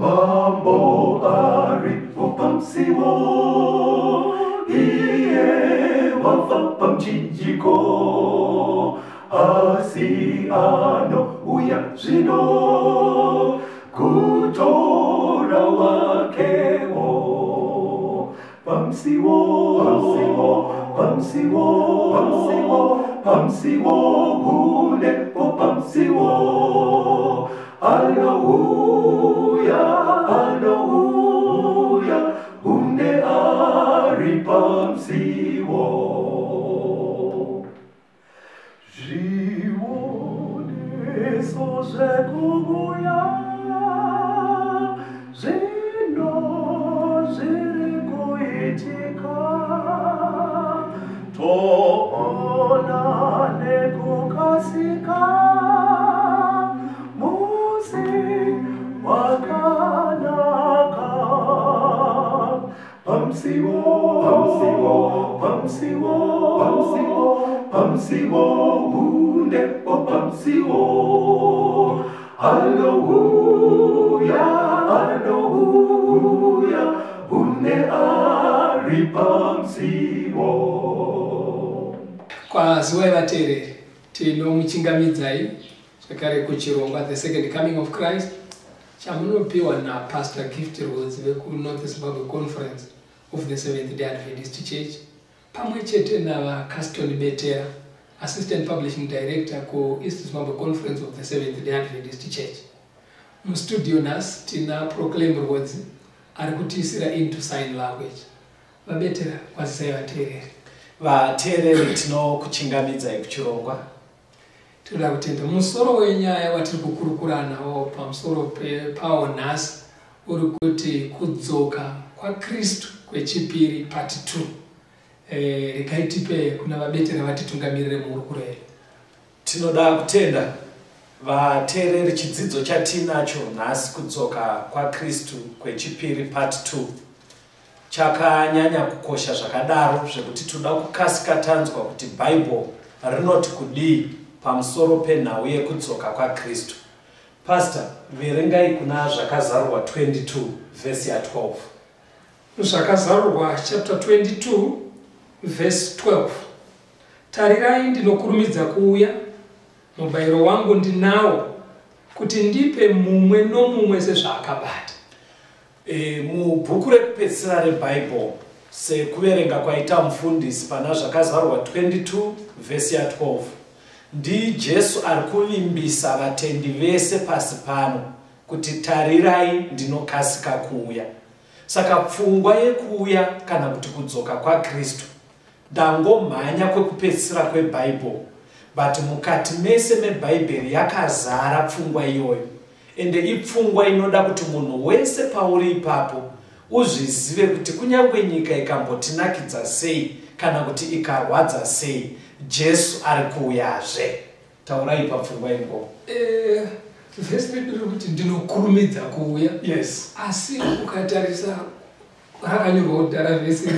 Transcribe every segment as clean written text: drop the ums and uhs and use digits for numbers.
Mambo aripo pamusiwo, iye wafa pamuchinjiko, asi anouya zvino kutora wakewo. Pamusiwo, pamusiwo, pamusiwo, pamusiwo, pamusiwo, hunepo pamusiwo. Anouya, anouya, hunde ari pamusiwo. Zvioniso zvekuuya zvino zviri kuitika, toona nekukasika musi wakanaka. Pamusiwo, pamusiwo, pamusiwo, pamusiwo, pamusiwo, hunepo pamusiwo. Anouya, anouya, hunde ari pamusiwo. Kwaziwai vateereri, tinomuchingamidzai zvakare kuchirongwa The Second Coming of Christ chamunopiwa naPastor Gift Rhodes vekuNorth Zimbabwe Conference of the Seventh Day Adventist Church, pamwe chete navaCaston Betera, Assistant Publishing Director kuEast Zimbabwe Conference of the Seventh Day Adventist Church. Mustudio nhasi tina Proclaim Rhodes ari kutiisira into sign language. VaBetera, kwazisai vateereri. Vateereri, tinokuchingamidzai kuchirongwa. Tinoda kutenda. Musoro wenyaya watiri kukurukura nawo pamusoro pawo nhasi uri kuti kudzoka kwaKristu kwechipiri, part 2. Regai tipe kuna vaBetera vatitungamirire muhurukuro yedu. Tinoda kutenda vateereri. Chidzidzo chatinacho nhasi, kudzoka kwaKristu kwechipiri part 2, chakanyanya kukosha zvakadaro zvekuti toda kukasika tanzwa kuti Bhaibheri rinoti kudii pamusoro penhau yekudzoka kwaKristu. Pastor, verengai kuna Zvakazarurwa 22 vhesi ya12. Zvakazarurwa chapter 22 verse 12: Tarirai, ndinokurumidza kuuya, mubayiro wangu ndinawo, kuti ndipe mumwe nomumwe sezvaakabata. Mubhuku rekupedzisira reBhaibheri, sekuverenga kwaita mufundisi pana Zvakazarurwa 22 vhesi ya12, ndiJesu ari kuvimbisa vatendi vese pasi pano kuti, "Tarirai, ndinokasika kuuya." Saka pfungwa yekuuya kana kuti kudzoka kwaKristu, ndangomhanya kwekupedzisira kwebhaibheri, but mukati mese mebhaibheri yakazara pfungwa iyoyo. Ende ipfungwa inoda kuti munhu wese pauri ipapo uzvizive kuti kunyange nyika ikambotinakidza sei kana kuti ikarwadza sei, Jesu ari kuuyazve. Taurai papfungwa ingo. Vhesi redu riri kuti ndinokurumidza kuuya. Asi ukatarisa, rakanyorwa kudhara vhesi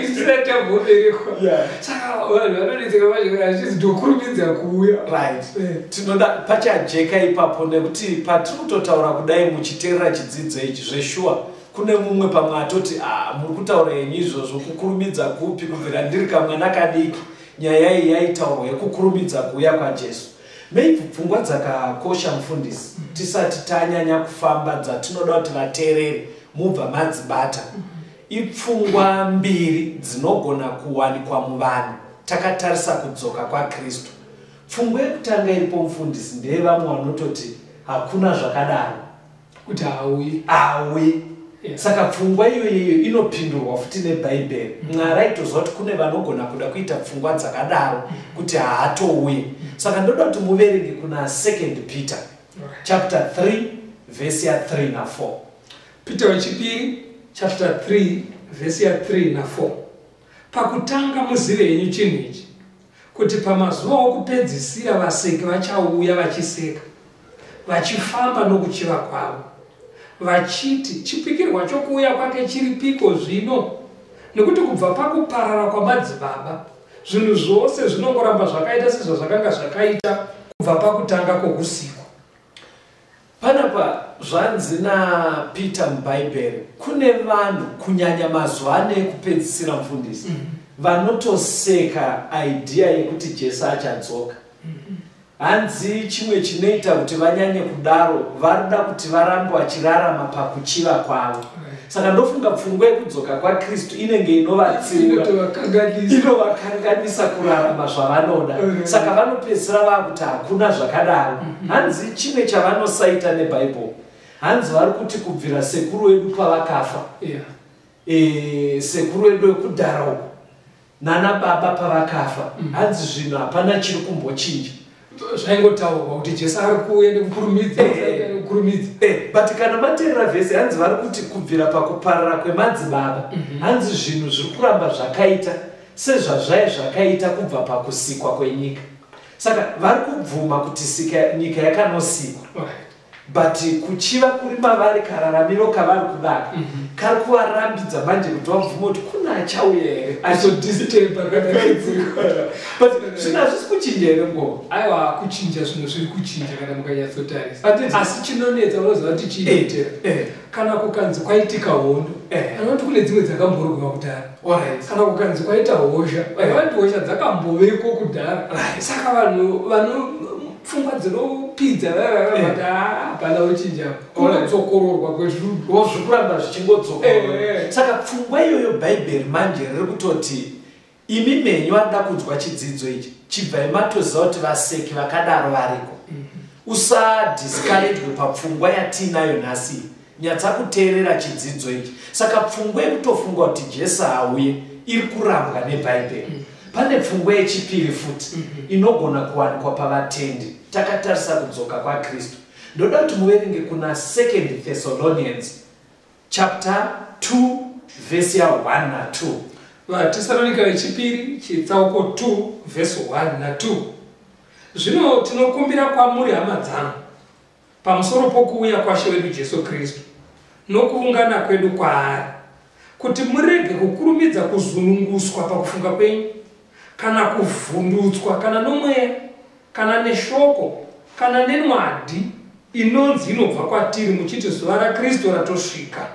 isati yamboberekwa. Saka vanhu vanonetseka vacho achizi ndokurumidza kuuya. Right, tinoda pachajeka ipapo, nekuti patiri kutotaura kudai muchiteerera chidzidzo ichi, zveshuwa kune mumwe pamwe atoti, "Ah, muri kutaura yenyu izvozvo, kukurumidza kupi? Kubvira ndiri kamwana kadiki nyaya iyi yaitaurwa yekukurumidza kuuya kwaJesu." Maybe pfungwa dzakakosha, mufundisi, tisati tanyanya kufamba, dzatinoda kuti vateereri mubva madzibata, ipfungwa mbiri dzinogona kuwanikwa muvanhu takatarisa kudzoka kwaKristu. Pfungwa yekutanga iripo, mufundisi, ndeyevamwe vanototi hakuna zvakadaro. Kuti hauyi. Auyi. Saka pfungwa iyoyiyo inopindurwa futi nebhaibheri. Mwari aitoziva kuti kune vanogona kuda kuita pfungwa dzakadaro kuti haatouye. Saka ndoda kuti muverenge kuna Second Peter chapter 3 vhesi ya3 na4. Peter wechipiri chapter 3 vhesi ya3 na4: Pakutanga muzive henyu chinhu ichi, kuti pamazuva okupedzisira vaseki vachauya vachiseka, vachifamba nokuchiva kwavo, vachiti, "Chipikirwa chokuuya kwake chiripiko zvino? Nekuti kubva pakuparara kwamadzibaba zvinhu zvose zvinongoramba zvakaita sezvazvakanga zvakaita kubva pakutanga kwokusikwa." Panapa Zvanzi naPeter muBhaibheri, kune vanhu kunyanya mazuva ano ekupedzisira, mufundisi, vanotoseka idea yekuti Jesu achadzoka. Hanzi chimwe chinoita kuti vanyanye kudaro, varikuda kuti varambe vachirarama pakuchiva kwavo. Saka ndofunga pfungwa yekudzoka kwaKristu inenge inovatsiura, inovakanganisa kurarama zvavanoda. Saka vanopedzisira vakuti hakuna zvakadaro. Hanzi chimwe chavanosaita neBhaibheri, hanzi vari kuti kubvira sekuru wedu pavakafa, sekuru wedu wekudhara uko nana baba pavakafa, hanzi zvinhu hapana chiri kumbochinja. Zvaingotaurwa kuti Jesu ari kuuya nekukurumidza, nekukurumidza. But kana mateerera vhesi, hanzi vari kuti kubvira pakuparara kwemadzibaba, hanzi zvinhu zviri kuramba zvakaita sezvazvai zvakaita kubva pakusikwa kwenyika. Saka vari kubvuma kuti nyika yakanosikwa, but kuchiva kuri mavari, kararamiro kavari kudaka kari kuvarambidza manje kuti vabvume kuti kuna achauya here. But zvinhu hazvisi kuchinja here ngoma? Aiwa, kuchinja, zvinhu zviri kuchinja kana mukanyatsotarisa. Asi chinonetsa, unoziva kuti chiitera kana kukanzi kwaitika hondo, anoti kune dzimwe dzakamborwiwa kudhara, kana kukanzi kwaita hosha, vanoti hosha dzakamboveko kudhara. Saka vanhu vano pfungwa dzinopidza vati hapana uchinja, kunodzokororwa kwezvinhu. Zvikuramba zvichingodzokororwa. Saka pfungwa iyoyo, Bhaibheri manje riri kutoti imi menyu anoda kunzwa chidzidzo ichi, chibvai matoziva kuti vaseki vakadaro variko. Usadiscouragwe papfungwa yatiinayo nhasi, nyatsa kuteerera chidzidzo ichi. Saka pfungwa yekutofunga kuti Jesu auye iri kurambwa neBhaibheri. Pane pfungwa yechipiri futi inogona kuwanikwa pavatendi takatarisa kudzoka kwaKristu. Ndoda kuti muverenge kuna Second Thessalonians chapter 2 vhesi ya1 na2. VaTesalonika vechipiri chitsauko 2 vhesi 1 na2. Zvino tinokumbira kwamuri, hama dzangu, pamusoro pokuuya kwaShe wedu Jesu Kristu nokuungana kwedu kwaari, kuti murege kukurumidza kuzununguswa pakufunga kwenyu, kana kuvhundutswa, kana nomweya, kana neshoko, kana nenwadhi inonzi inobva kwatiri, muchiti zuva raKristu ratosvika.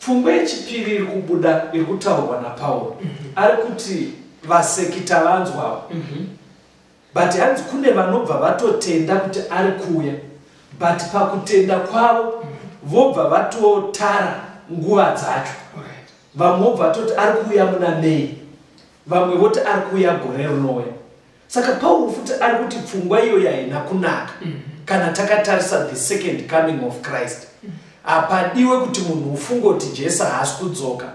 Pfungwa yechipiri iri kubuda, iri kutaurwa naPauro, ari kuti vaseki tavanzwavo, but hanzi kune vanobva vatotenda kuti ari kuuya, but pakutenda kwavo vobva vatotara nguva dzacho. Vamwe vobva vatoti ari kuuya muna May, vamwe voti ari kuuya gore rinouya. Saka Pauro futi ari kuti pfungwa iyoyo haina kunaka. Kana takatarisa the second coming of Christ, hapadiwe kuti munhu ufunge kuti Jesu haasi kudzoka,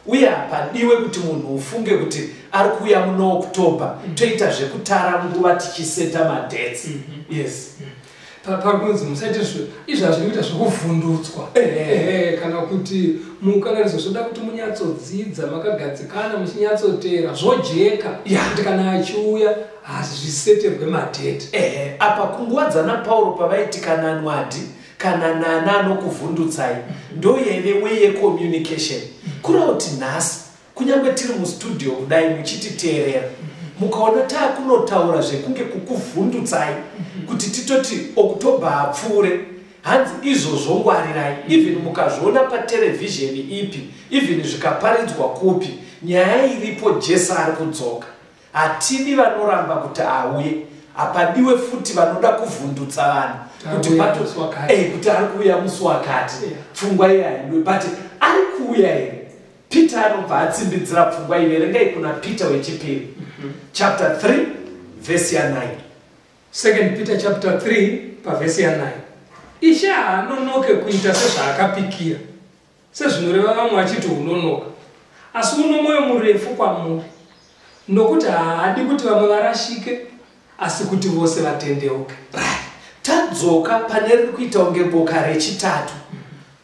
uye hapadiwe kuti munhu ufunge kuti ari kuuya muna October, toita zvekutara nguva tichiseta madates. Yes. Pakunzi musaite izvi, hazviri kuita zvekuvhundutswa kana kuti mukanganiso. Zvoda kuti munyatsodzidza makagadzikana, muchinyatsoteera, zvojeka kuti kana achiuya hazviseterwe madate. Ehe, apa kunguva dzana Pauro pavaiti kana nwadhi kana nana anokuvhundutsai, ndo yaive way yecommunication. Kureva kuti nhasi kunyange tiri mustudio kudai muchititeerera, mukaona taakunotaura zvekunge kukuvhundutsai kuti titoti October apfuure, hanzi izvozvo ngwarirai. Even mukazviona paterevhizheni ipi, even zvikaparidzwa kupi, nyaya iripo, Jesu ari kudzoka. Hatidi vanoramba kuti auye, hapadiwe futi vanoda kuvhundutsa vanhu kuti Auya musi wakati. Kuti ari kuuya musi wakati. Pfungwa iyi haidiwe, but ari kuuya here? Peter anobva atsimbidzira pfungwa iyi. Verengai kuna Peter wechipiri chapter 3 vhesi ya9. Second Peter chapter 3 pavhesi ya9. Ishe haanonoke kuita sezvaakapikira, sezvinoreva vamwe vachiti unonoka, asi uno mwoyo murefu kwamuri, nokuti haadi kuti vamwe varashike, asi kuti vose vatendeuke. Tadzoka pane riri kuita kunge boka rechitatu,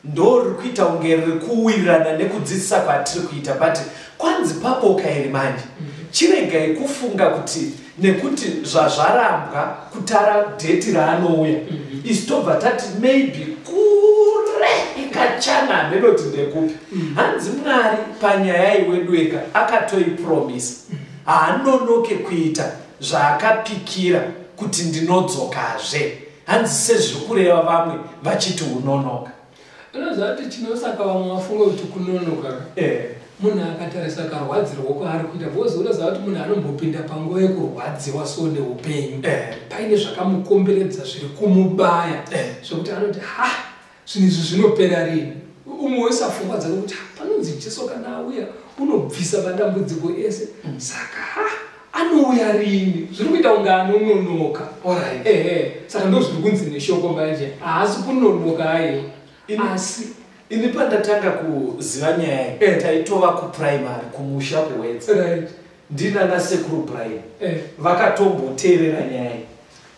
ndo riri kuita kunge riri kuwirirana nekudzidzisa kwatiri kuita. But kwanzi paboka iri manje, chiregai kufunga kuti nekuti zvazvarambwa kutara date raanouya, isu tobva tati maybe kure ikachana, haminoti ndekupi. Hanzi Mwari panyaya iwedweka akatoipromisa, haanonoke kuita zvaakapikira kuti ndinodzokazve. Hanzi sezviri kureva vamwe vachiti unonoka. Unoziva kuti chinosaka vamwe vafunge kuti kunonoka, munhu akatarisa karwadzirwo kwaari kuita, because unoziva kuti munhu anombopinda panguva yekurwadziwa so neupenyu, paine zvakamukomberedza zviri kumubaya, zvekuti anoti, "Ha, zvinhu izvi zvinopera rini?" Umwe wese pfungwa dzake kuti, "Ha, panonzi Jesu kana auya unobvisa madambudziko ese, saka ha, anouya rini? Zviri kuita kunge anononoka." Ehe, saka ndo zviri kunzi neshoko manje, haasi kunonoka, aiwa, asi Ini pandatanga kuziva nyaya iyi, taitova kupuraimary kumusha kuWedza, ndina nasekuru Brian. Vakatomboteerera nyaya iyi,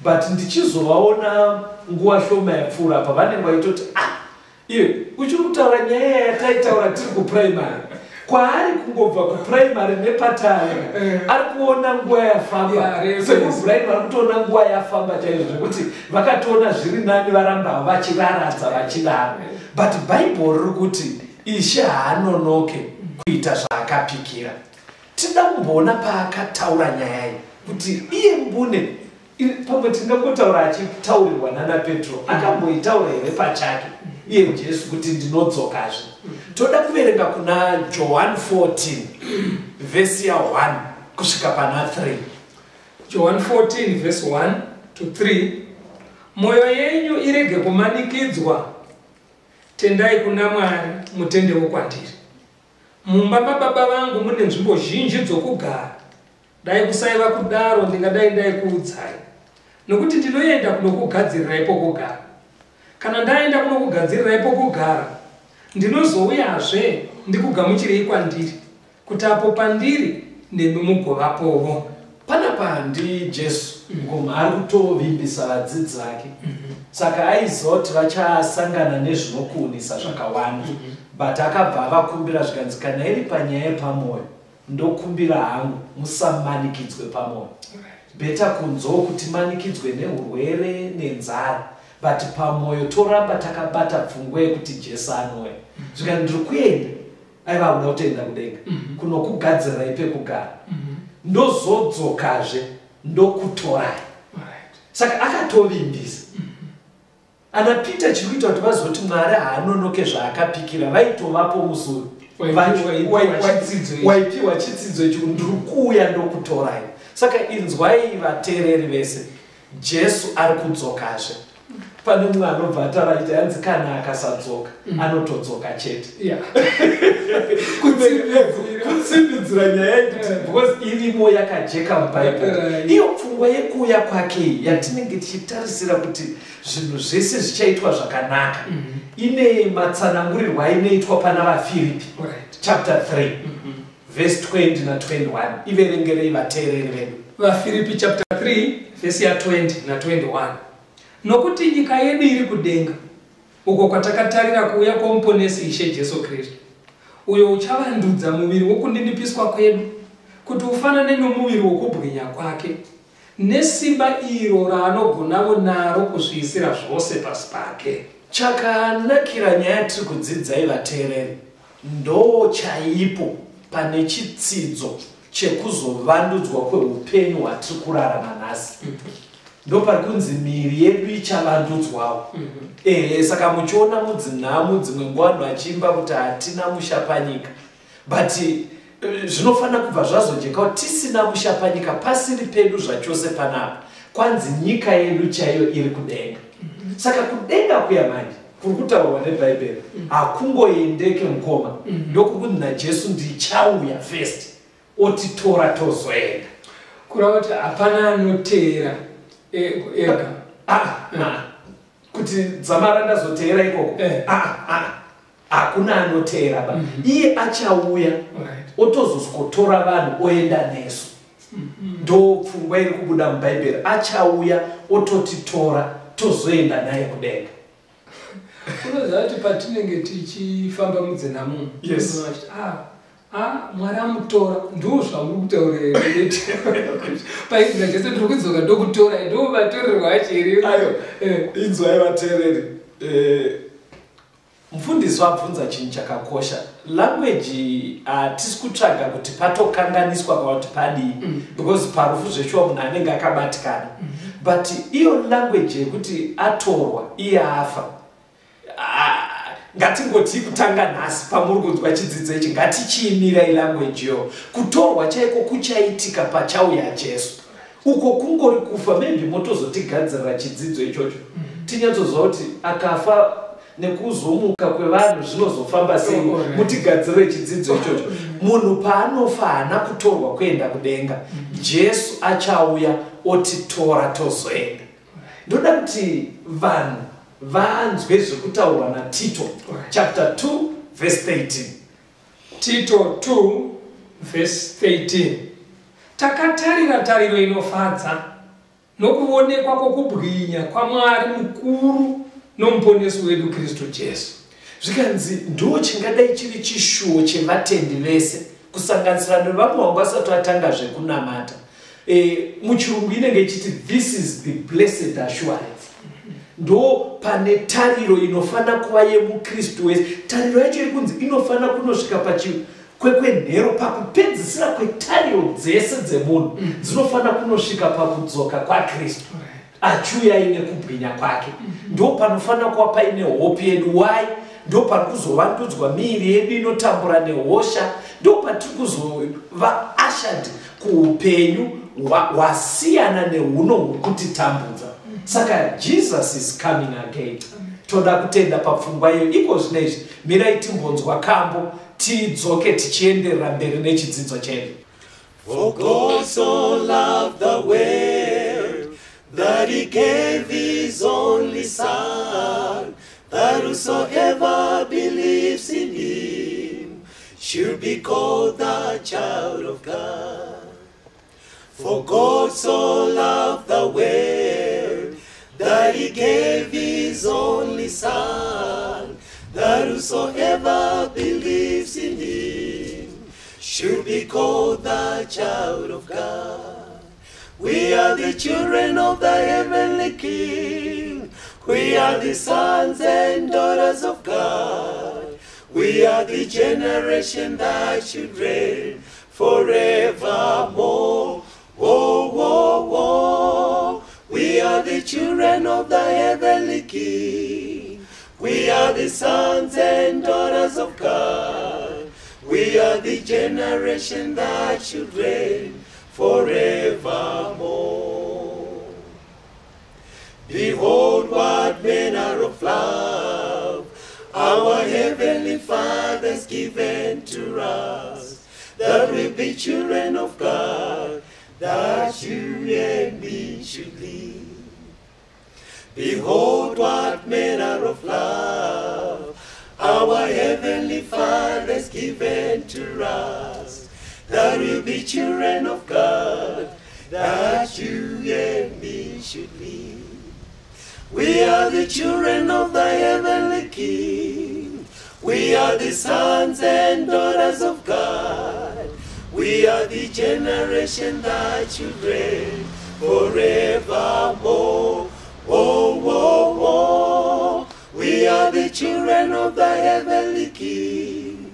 but ndichizovaona nguva shoma yapfuura apa, vanenge vaitoti, "Ah, iwe uchiri kutaura nyaya yataitaura tiri kupuraimary." Kwaari kungobva kupuraimary nepatare, ari kuona nguva yafamba. Yeah, Sekuru Brian vari kutoona nguva yafamba chaizvo, zvekuti vakatoona zviri nani varamba vachivaradza vachidaro. But Bhaibheri riri kuti Ishe haanonoke kuita zvaakapikira. Tinoda kumboona paakataura nyaya iyi kuti iye mbune pamwe tingangotaura achitaurirwa nana Petro, akamboitaura here pachake iye Jesu kuti ndinodzokazve? Toda kuverenga kuna John 14 vhesi ya1 kusvika pana 3. John 14 verse 1 to 3. Mwoyo yenyu irege kumanikidzwa. Tendai kuna Mwari, mutendewo kwandiri. Mumba mababa vangu mune nzvimbo zhinji dzokugara. Dai kusaiva kudaro, ndingadai ndaikuudzai, nokuti ndinoenda kunokugadzirirai pokugara. Kana ndaenda kunokugadzirirai pokugara, ndinozouyazve ndikugamuchirei kwandiri, kuti apo pandiri nemi mugovapowo. Panapa ndiJesu ngoma ari kutovimbisa vadzidzi vake. Saka aiziva kuti vachasangana nezvinokuunisa zvakawanda, but akabva avakumbira, zvikanzi, "Kana iri panyaya yepamwoyo, ndokumbira hangu musamanikidzwe pamwoyo. Better kunzoo kuti manikidzwe neurwere nenzara, but pamwoyo toramba takabata pfungwa yekuti Jesu anouya." Zvikati, "Ndiri kuenda," aiva kuda kutoenda kudenga, "kunokugadzirirai pekugara. Ndozodzokazve ndokutorai." Saka akatovimbisa ana Peter. Chiri kuita kuti vazoti Mwari haanonoke zvaakapikira, vaitovapo musuri. Waipiwa chitsidzo ichi. Waipiwa chitsidzo ichi, "Ndiri kuuya ndokutorai." Saka inzwai, vateereri vese, Jesu ari kudzokazve. Pane mumwe anobva ataura achiti, hanzi kana akasadzoka, anotodzoka chete. Kutsimbidzira nyaya yekuti because irimo yakajeka muBhaibheri. Iyo pfungwa yekuuya kwake iyi yatinenge tichitarisira kuti zvinhu zvese zvichaitwa zvakanaka, ine matsanangurirwo ainoitwa pana vaFiripi chapter 3 verse 20 na21. Iverengerei vateereri vedu. VaFiripi chapter 3 vhesi ya20 na21. Nokuti nyika yedu iri kudenga, uko kwatakatarira kuuya kwoMuponesi Ishe Jesu Kristu, uyo uchavandudza muviri wokuninipiswa kwedu kuti ufanane nomuviri wokubwinya kwake, nesimba iro raanogonavo naro kuzviisira zvose pasi pake. Chakanakira nyaya yatiri kudzidzai, vateereri, ndo chaipo pane chitsidzo chekuzovandudzwa kweupenyu hwatiri kurarama nhasi. Ndo pari kunzi miviri yedu ichavandudzwawo. Ehe, saka muchiona mudzinhamu dzimwe nguva vanhu vachiimba kuti hatina musha panyika, but zvinofanira kubva zvazojeka kuti tisina musha panyika, pasiri pedu zvachose panapa, kwanzi nyika yedu chaiyo iri kudenga. Saka kudenga kuya manje kuri kutaurwa neBhaibheri hakungoendeke, mukoma. Ndokukunzi naJesu, "Ndichauya first," otitora, tozoenda. Kureva kuti hapana anoteera ega. Ah, ah. Kuti dzamara ndazoteera ikoko. Ah, ah. Hakuna anoteera ba, iye achauya, otozosikotora vanhu oenda nesu. Ndo pfungwa iri kubuda muBhaibheri, achauya ototitora, tozoenda naye kudenga. Unoziva kuti patinenge tichifamba mudzinhamu, ah, ah, Mwari amutora, ndo zvamuri kutaura here? Paizina Jesu, "Ndiri kudzoka ndokutora," ndo matorerwo acho here? Ayo. Inzwai vateereri, mufundisi wabvunza chinhu chakakosha. Language hatisi kutsvaga kuti patokanganiswa kana kuti padii, because parufu zveshuwa munhu anenge akabatikana. But iyo language yekuti atorwa iye afa, ngatingoti kutanga nhasi pamuri kunzwa chidzidzo ichi, ngatichiimirai language iyo. Kutorwa chaiko kuchaitika pachauya Jesu. Uko kungori kufa, maybe motozotigadzirira chidzidzo ichocho, tinyatsoziva kuti akafa nekuzomuka kwevanhu zvinozofamba sei. Mutigadzirire chidzidzo ichocho. Munhu paanofa haana kutorwa kuenda kudenga. Jesu achauya otitora tozoenda. Ndoda kuti vanhu vanzwe zvekutaurwa naTito chapter 2 verse 13. Tito 2 verse 13: Takatarira tariro inofadza nokuonekwa kwokubwinya kwaMwari mukuru nomuponesi wedu Kristu Jesu. Zvikanzi ndo chingadai chiri chishuwo chevatendi vese, kusanganisira nevamwe vanga vasati vatanga zvekunamata. Muchirungu inenge ichiti, "This is the blessed assurance." Ndo pane tariro inofanira kuva yemukristu wese. Tariro yacho iri kunzi inofanira kunosvika pachikwekwenhero, pakupedzisira kwetariro dzese dzemunhu, dzinofanira kunosvika pakudzoka kwaKristu achiuya aine kubwinya kwake. Ndo panofanira kuva paine hope yedu. Why? Ndo pari kuzovandudzwa miiri yedu inotambura nehosha, ndo patiri kuzova ushered kuupenyu hwasiyana nehuno huri kutitambudza. Saka Jesus is coming again. Toda kutenda papfungwa iyo. Iko zvino izvi mirai timbonzwa kambo, tidzoke tichienderera mberi nechidzidzo chedu. For God so loved the world that he gave his only Son, that whosoever believes in him should be called the child of God. For God so loved the world that he gave his only Son, that whosoever believes in him should be called the child of God. We are the children of the heavenly King. We are the sons and daughters of God. We are the generation that should reign forevermore. Whoa, whoa, whoa. We are the children of the heavenly King. We are the sons and daughters of God. We are the generation that should reign forevermore. Behold, what manner of love our heavenly Father's given to us, that we be children of God, that you and me should live. Behold, what manner of love our heavenly Father's given to us, that we be children of God, that you and me should live. We are the children of the heavenly King. We are the sons and daughters of God. We are the generation that should reign forevermore. Oh, whoa, whoa. We are the children of the heavenly King.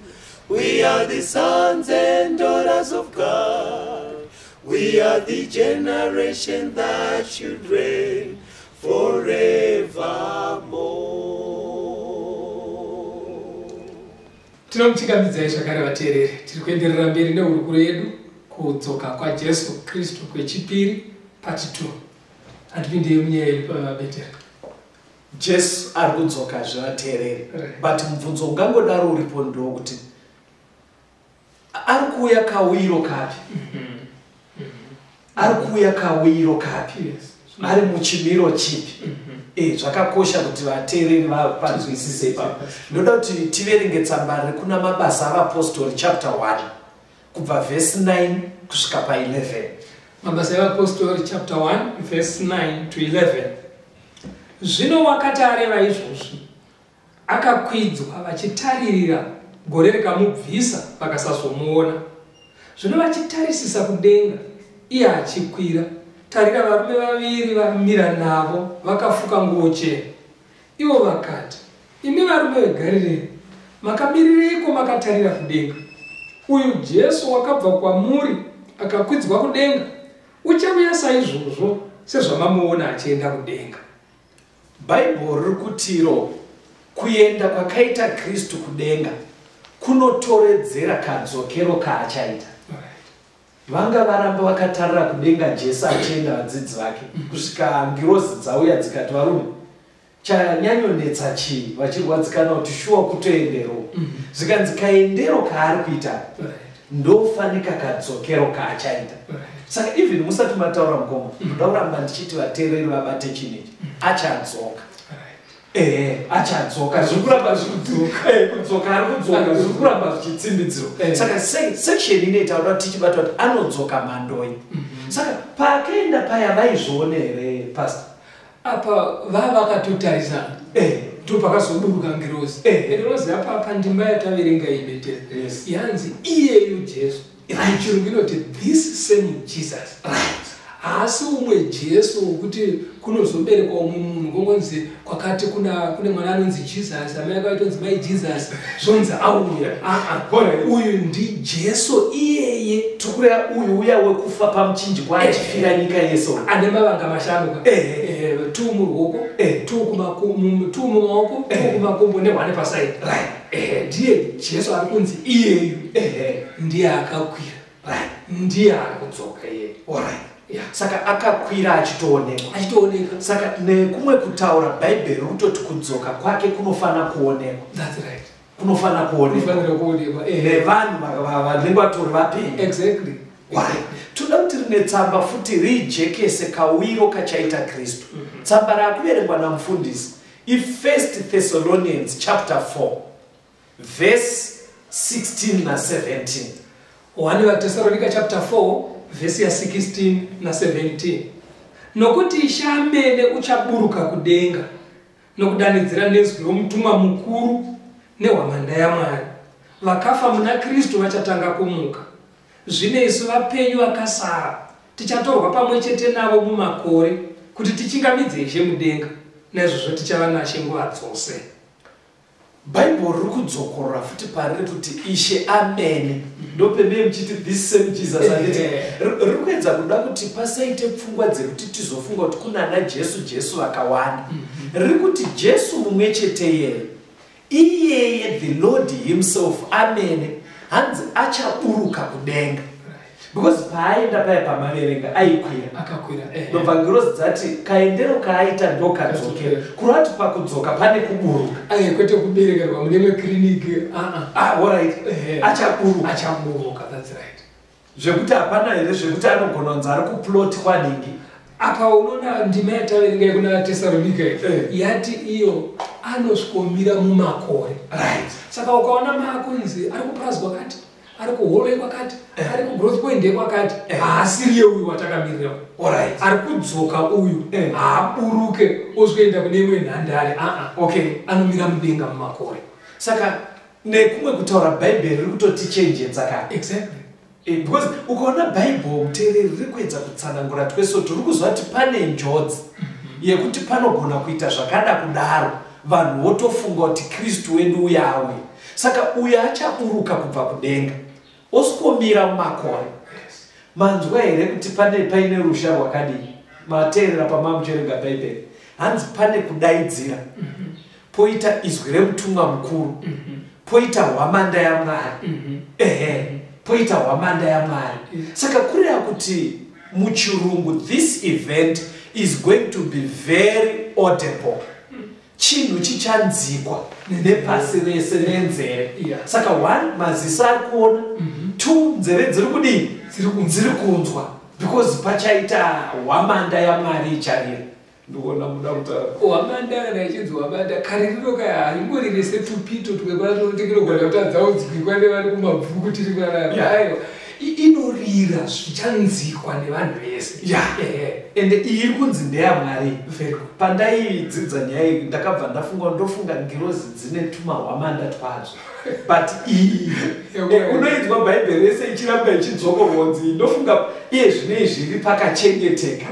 We are the sons and daughters of God. We are the generation that should reign forevermore. Tinomuchingamidzai zvakare vateereri. Tiri kuenderera mberi nehurukuro yedu, kudzoka kwaJesu Kristu kwechipiri, part 2. Hatipindei munyaya yedu pavabetera. Jesu ari kudzoka zvevateereri, but mubvunzo ungangodaro uripo ndokuti ari kuuya kawiro kapi? Ari kuuya kawiro kapi? Ari muchimiro chipi? Zvakakosha kuti vateereri vanzwisise ipapo. Ndoda kuti tiverenge tsamba riri kuna Mabasa Avapostori chapter 1, kubva vhesi 9 kusvika pa11. Mabasa Evapostori chapter 1 verse 9 to 11. Zvino wakati areva izvozvi, akakwidzwa vachitaririra, gore rikamubvisa vakasazomuona. Zvino vachitarisisa kudenga iye achikwira, tarira, varume vaviri vamira navo vakafuka nguo chena. Ivo vakati, "Imi varume veGarirea, makamirireiko makatarira kudenga? Uyu Jesu wakabva kwamuri akakwidzwa kudenga uchauya saizvozvo. Sezvamamuona achienda kudenga. Bhaibheri riri kutiro kuenda kwakaita Kristu kudenga kunotoredzera kadzokero kaachaita. Vanga varamba vakatarira kudenga Jesu achienda, vadzidzi vake, kusvika ngirozi dzauya dzikati, "Varume, chanyanyonetsa chii?" Vachirwadzikana kuti shuwa kutoendero. Zvikanzi kaendero kaari kuita ndofanika kadzokero kaachaita. Saka even musati mataura, mukoma, ndoda kuramba ndichiti vateereri vabate chinhu ichi: achadzoka. Ehe, achadzoka. Zviri kuramba Kudzoka. Kudzoka, ari kudzoka, zviri kuramba zvichitsimbidzirwa. Saka section inoita kuda kuti tichibata kuti anodzoka mandoi. Saka paakaenda paya, vaizviona here, pastor? Apa vava vakatotarisana. Ndopakazoburuka ngirozi. Ngirozi apa pandima yataverenga ibete yanzi iyeyu Jesu. Chirungu inoti "this same Jesus". Haasi umwe Jesu wekuti kunozoberekwa umwe munhu, kongonzi kwakati kune mwana anonzi Jesus, amai akaitonzi mai Jesus, zvonzi auya. Aa, uyu ndiJesu iyeye. Tikureva uyu uya wekufa pamuchinjikwa achifira nyika yese. Ane mavanga mashanu ka. Two muruoko, two mumaoko, two kumakumbo, nehwane pasaidi. Ndiye Jesu ari kunzi iyeyu. Ndiye akakwira. Ndiye ari kudzoka iyeye. Saka akakwira achitoonekwa. Achitooneka. Saka nekumwe kutaura, Bhaibheri riri kutoti kudzoka kwake kunofana kuonekwa. That's right. Kunofana kuonekwa. Kunofanira kuonekwa. Nevanhu vanenge vatori vapenyu. Exactly. Toda kuti rine tsamba futi riijekese kawiro kachaita Kristu. Tsamba raakuverengwa namufundisi iFirst Thessalonians chapter 4 verse 16 na17. 1 vaTesaronika chapter 4 vhesi ya16 na17: "Nokuti Ishe amene uchaburuka kudenga nokudanidzira nezwi romutumwa mukuru nehwamanda yaMwari. Vakafa muna Kristu vachatanga kumuka. Zvino isu vapenyu vakasara tichatorwa pamwe chete navo mumakore kuti tichingamidze Ishe mudenga. Naizvozvo tichava nashe nguva dzose." Bhaibheri riri kudzokorora futi pariri kuti Ishe amene, ndopemei muchiti "this same Jesus", handiti? Riri kuedza kuda kuti pasaite pfungwa dzekuti tizofunga kuti kunana Jesu, Jesu vakawanda. Riri kuti Jesu mumwe chete iyeye, iyeye the Lord himself amene, hanzi achaburuka kudenga, because paaenda paya pamaverenga aikwira. Akakwira. Ndobva ngirozi dzati kaendero kaaita ndokadzokera, kureva kuti pakudzoka pane kuburuka. Aye, kwete kuberekerwa mune imwe kiriniki, aa. Ah, alright. Achaburuka. Achaburuka, that's right. Zvekuti hapana here zvekuti anogona kunzi ari kuplot kwanhingi? Apa unoona ndima yataverenga yekuna Tesaronika yati iyo anosvikomira mumakore. Saka ukaona maakunzi ari kupurazi kwakati, ari kuHolloway kwakati, ari kuGrowth Point yekwakati, haasiriye uyu watakamirira. Ari kudzoka uyu haaburuke osvikoenda kune imwe nhandare, aa. Anomira mudenga mumakore. Saka nekumwe kutaura, Bhaibheri riri kutotichenjedza ka. Exactly. Because ukaona Bhaibheri, muteereri, riri kuedza kutsanangura twese, tiri kuziva kuti pane njodzi yekuti panogona kuita zvakada kudaro, vanhu votofunga kuti Kristu wedu uya auya. Saka uyo achaburuka kubva kudenga osvikomira mumakore. Manzwa here kuti pane paine ruzha rwakadii? Mateerera pamamucherenga Bhaibheri, hanzi pane kudaidzira, poita izwi remutumwa mukuru, poita hwamanda yaMwari. Ehe, poita hwamanda yaMwari. Saka kureva kuti muchirungu this event is going to be very audible, chinhu chichanzikwa nepasi rese nenzeve. Saka one, maziso ari kuona; two, nzeve dziri kudii? Dziri kunzwa. Dziri kunzwa, because pachaita hwamanda yaMwari icharira. Ndikuona muda kutaura. Hwamanda, kana ichinzi hwamanda, kaririro kaya haringorire setupito twekwatinogona kutadza kunzwikwa nevari kumabvuku tiri panapa. Aiwa, inorira zvichanzikwa nevanhu vese. Ende iyi iri kunzi ndeyamwari. Very good. Pandaidzidza nyaya iyi, ndakabva ndafunga, ndofunga ngirozi dzine tumahwamanda twadzo, but iyi unoinzwa Bhaibheri rese ichiramba ichidzokorodzi, ndofunga iye zvino izvi iri pakachengeteka.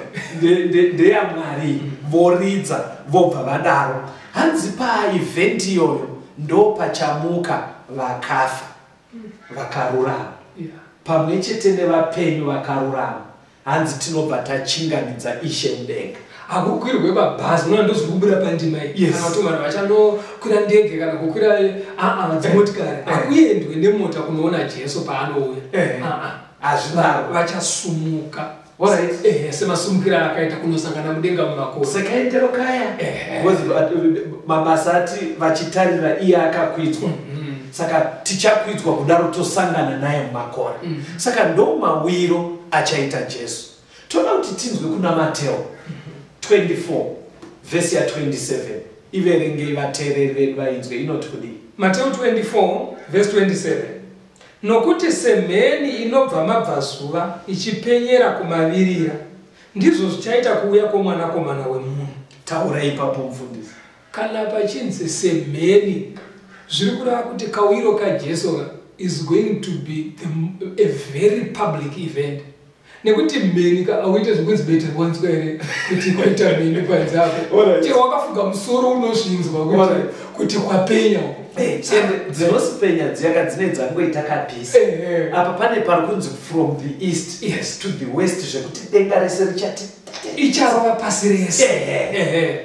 Ndeyamwari. Voridza, vobva vadaro, hanzi paevent iyoyo ndo pachamuka vakafa vakarurama pamwe chete nevapenyu vakarurama. Hanzi tinobva tachingamidza Ishe mudenga. Hakukwirwe mabhazi, unoona ndozviri kubuda pandima iyi. Yes. Kana kuti vanhu vachanokwira ndege kana kukwira aa dzimotikari. Hakuendwe nemota kunoona Jesu paanouya. Aa. Hazvidaro. Vachasumuka. Alright. Semasumukiro akaita kunosangana mudenga mumakore. Sekaendero kaya. Because mabasa ati vachitarira iye akakwidzwa. Saka tichakwidzwa kudaro tosangana naye mumakore. Saka ndo mawiro achaita Jesu. Toda kuti tinzwe kuna Mateo 24 vhesi ya 27. Iverengei vateereri vedu vainzwe, inoti kudii? Mateo 24 vhesi 27. Nokuti semheni inobva mabvazuva ichipenyera kumavirira, ndizvo zvichaita kuuya kwomwanakomana wemunhu. Taura ipapo mufundisi. Kana pachinzi semheni, zviri kureva kuti kauyiro kaJesu is going to be a very public event. Nekuti mheni auite zvekunzi bete wanzwa here kuti kwaita mheni panze apo. Chero wakafuga musoro unozvinzwa kuti kwapenya. Dzinosipenya dziyaka dzine dzangoita kapisi. Apa pane pari kunzi from the east to the west, zvekuti denga rese richati icharova pasi rese.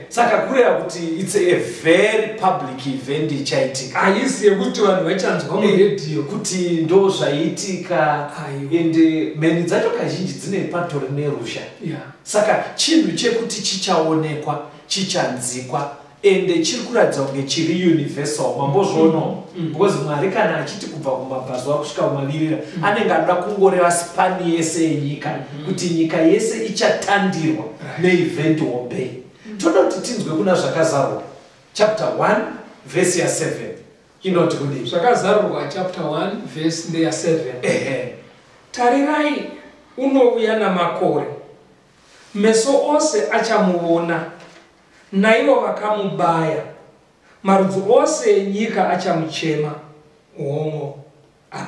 Saka kureva kuti it's a very public event ichaitika. Haisi yekuti vanhu vachanzwa muredhiyo kuti ndo zvaitika. Ende mheni dzacho kazhinji dzine patori nerusha. Saka chinhu chekuti chichaonekwa, chichanzikwa, ende chiri kuratidza kunge chiri universal. Mambozvionawo. Because Mwari kana achiti kubva kumabvazuva kusvika kumavirira, anenge anoda kungoreva spani yese yenyika, kuti nyika yese ichatandirwa neevent hombe. Toda kuti tinzwe kuna Zvakazarurwa chapter 1 verse ya 7. Inoti kudii? Zvakazarurwa chapter 1 verse ndeya 7. Tarirai unouya namakore, meso ose achamuona, naivo vakamubaya, marudzi ose enyika achamuchema. Hongo. Amen.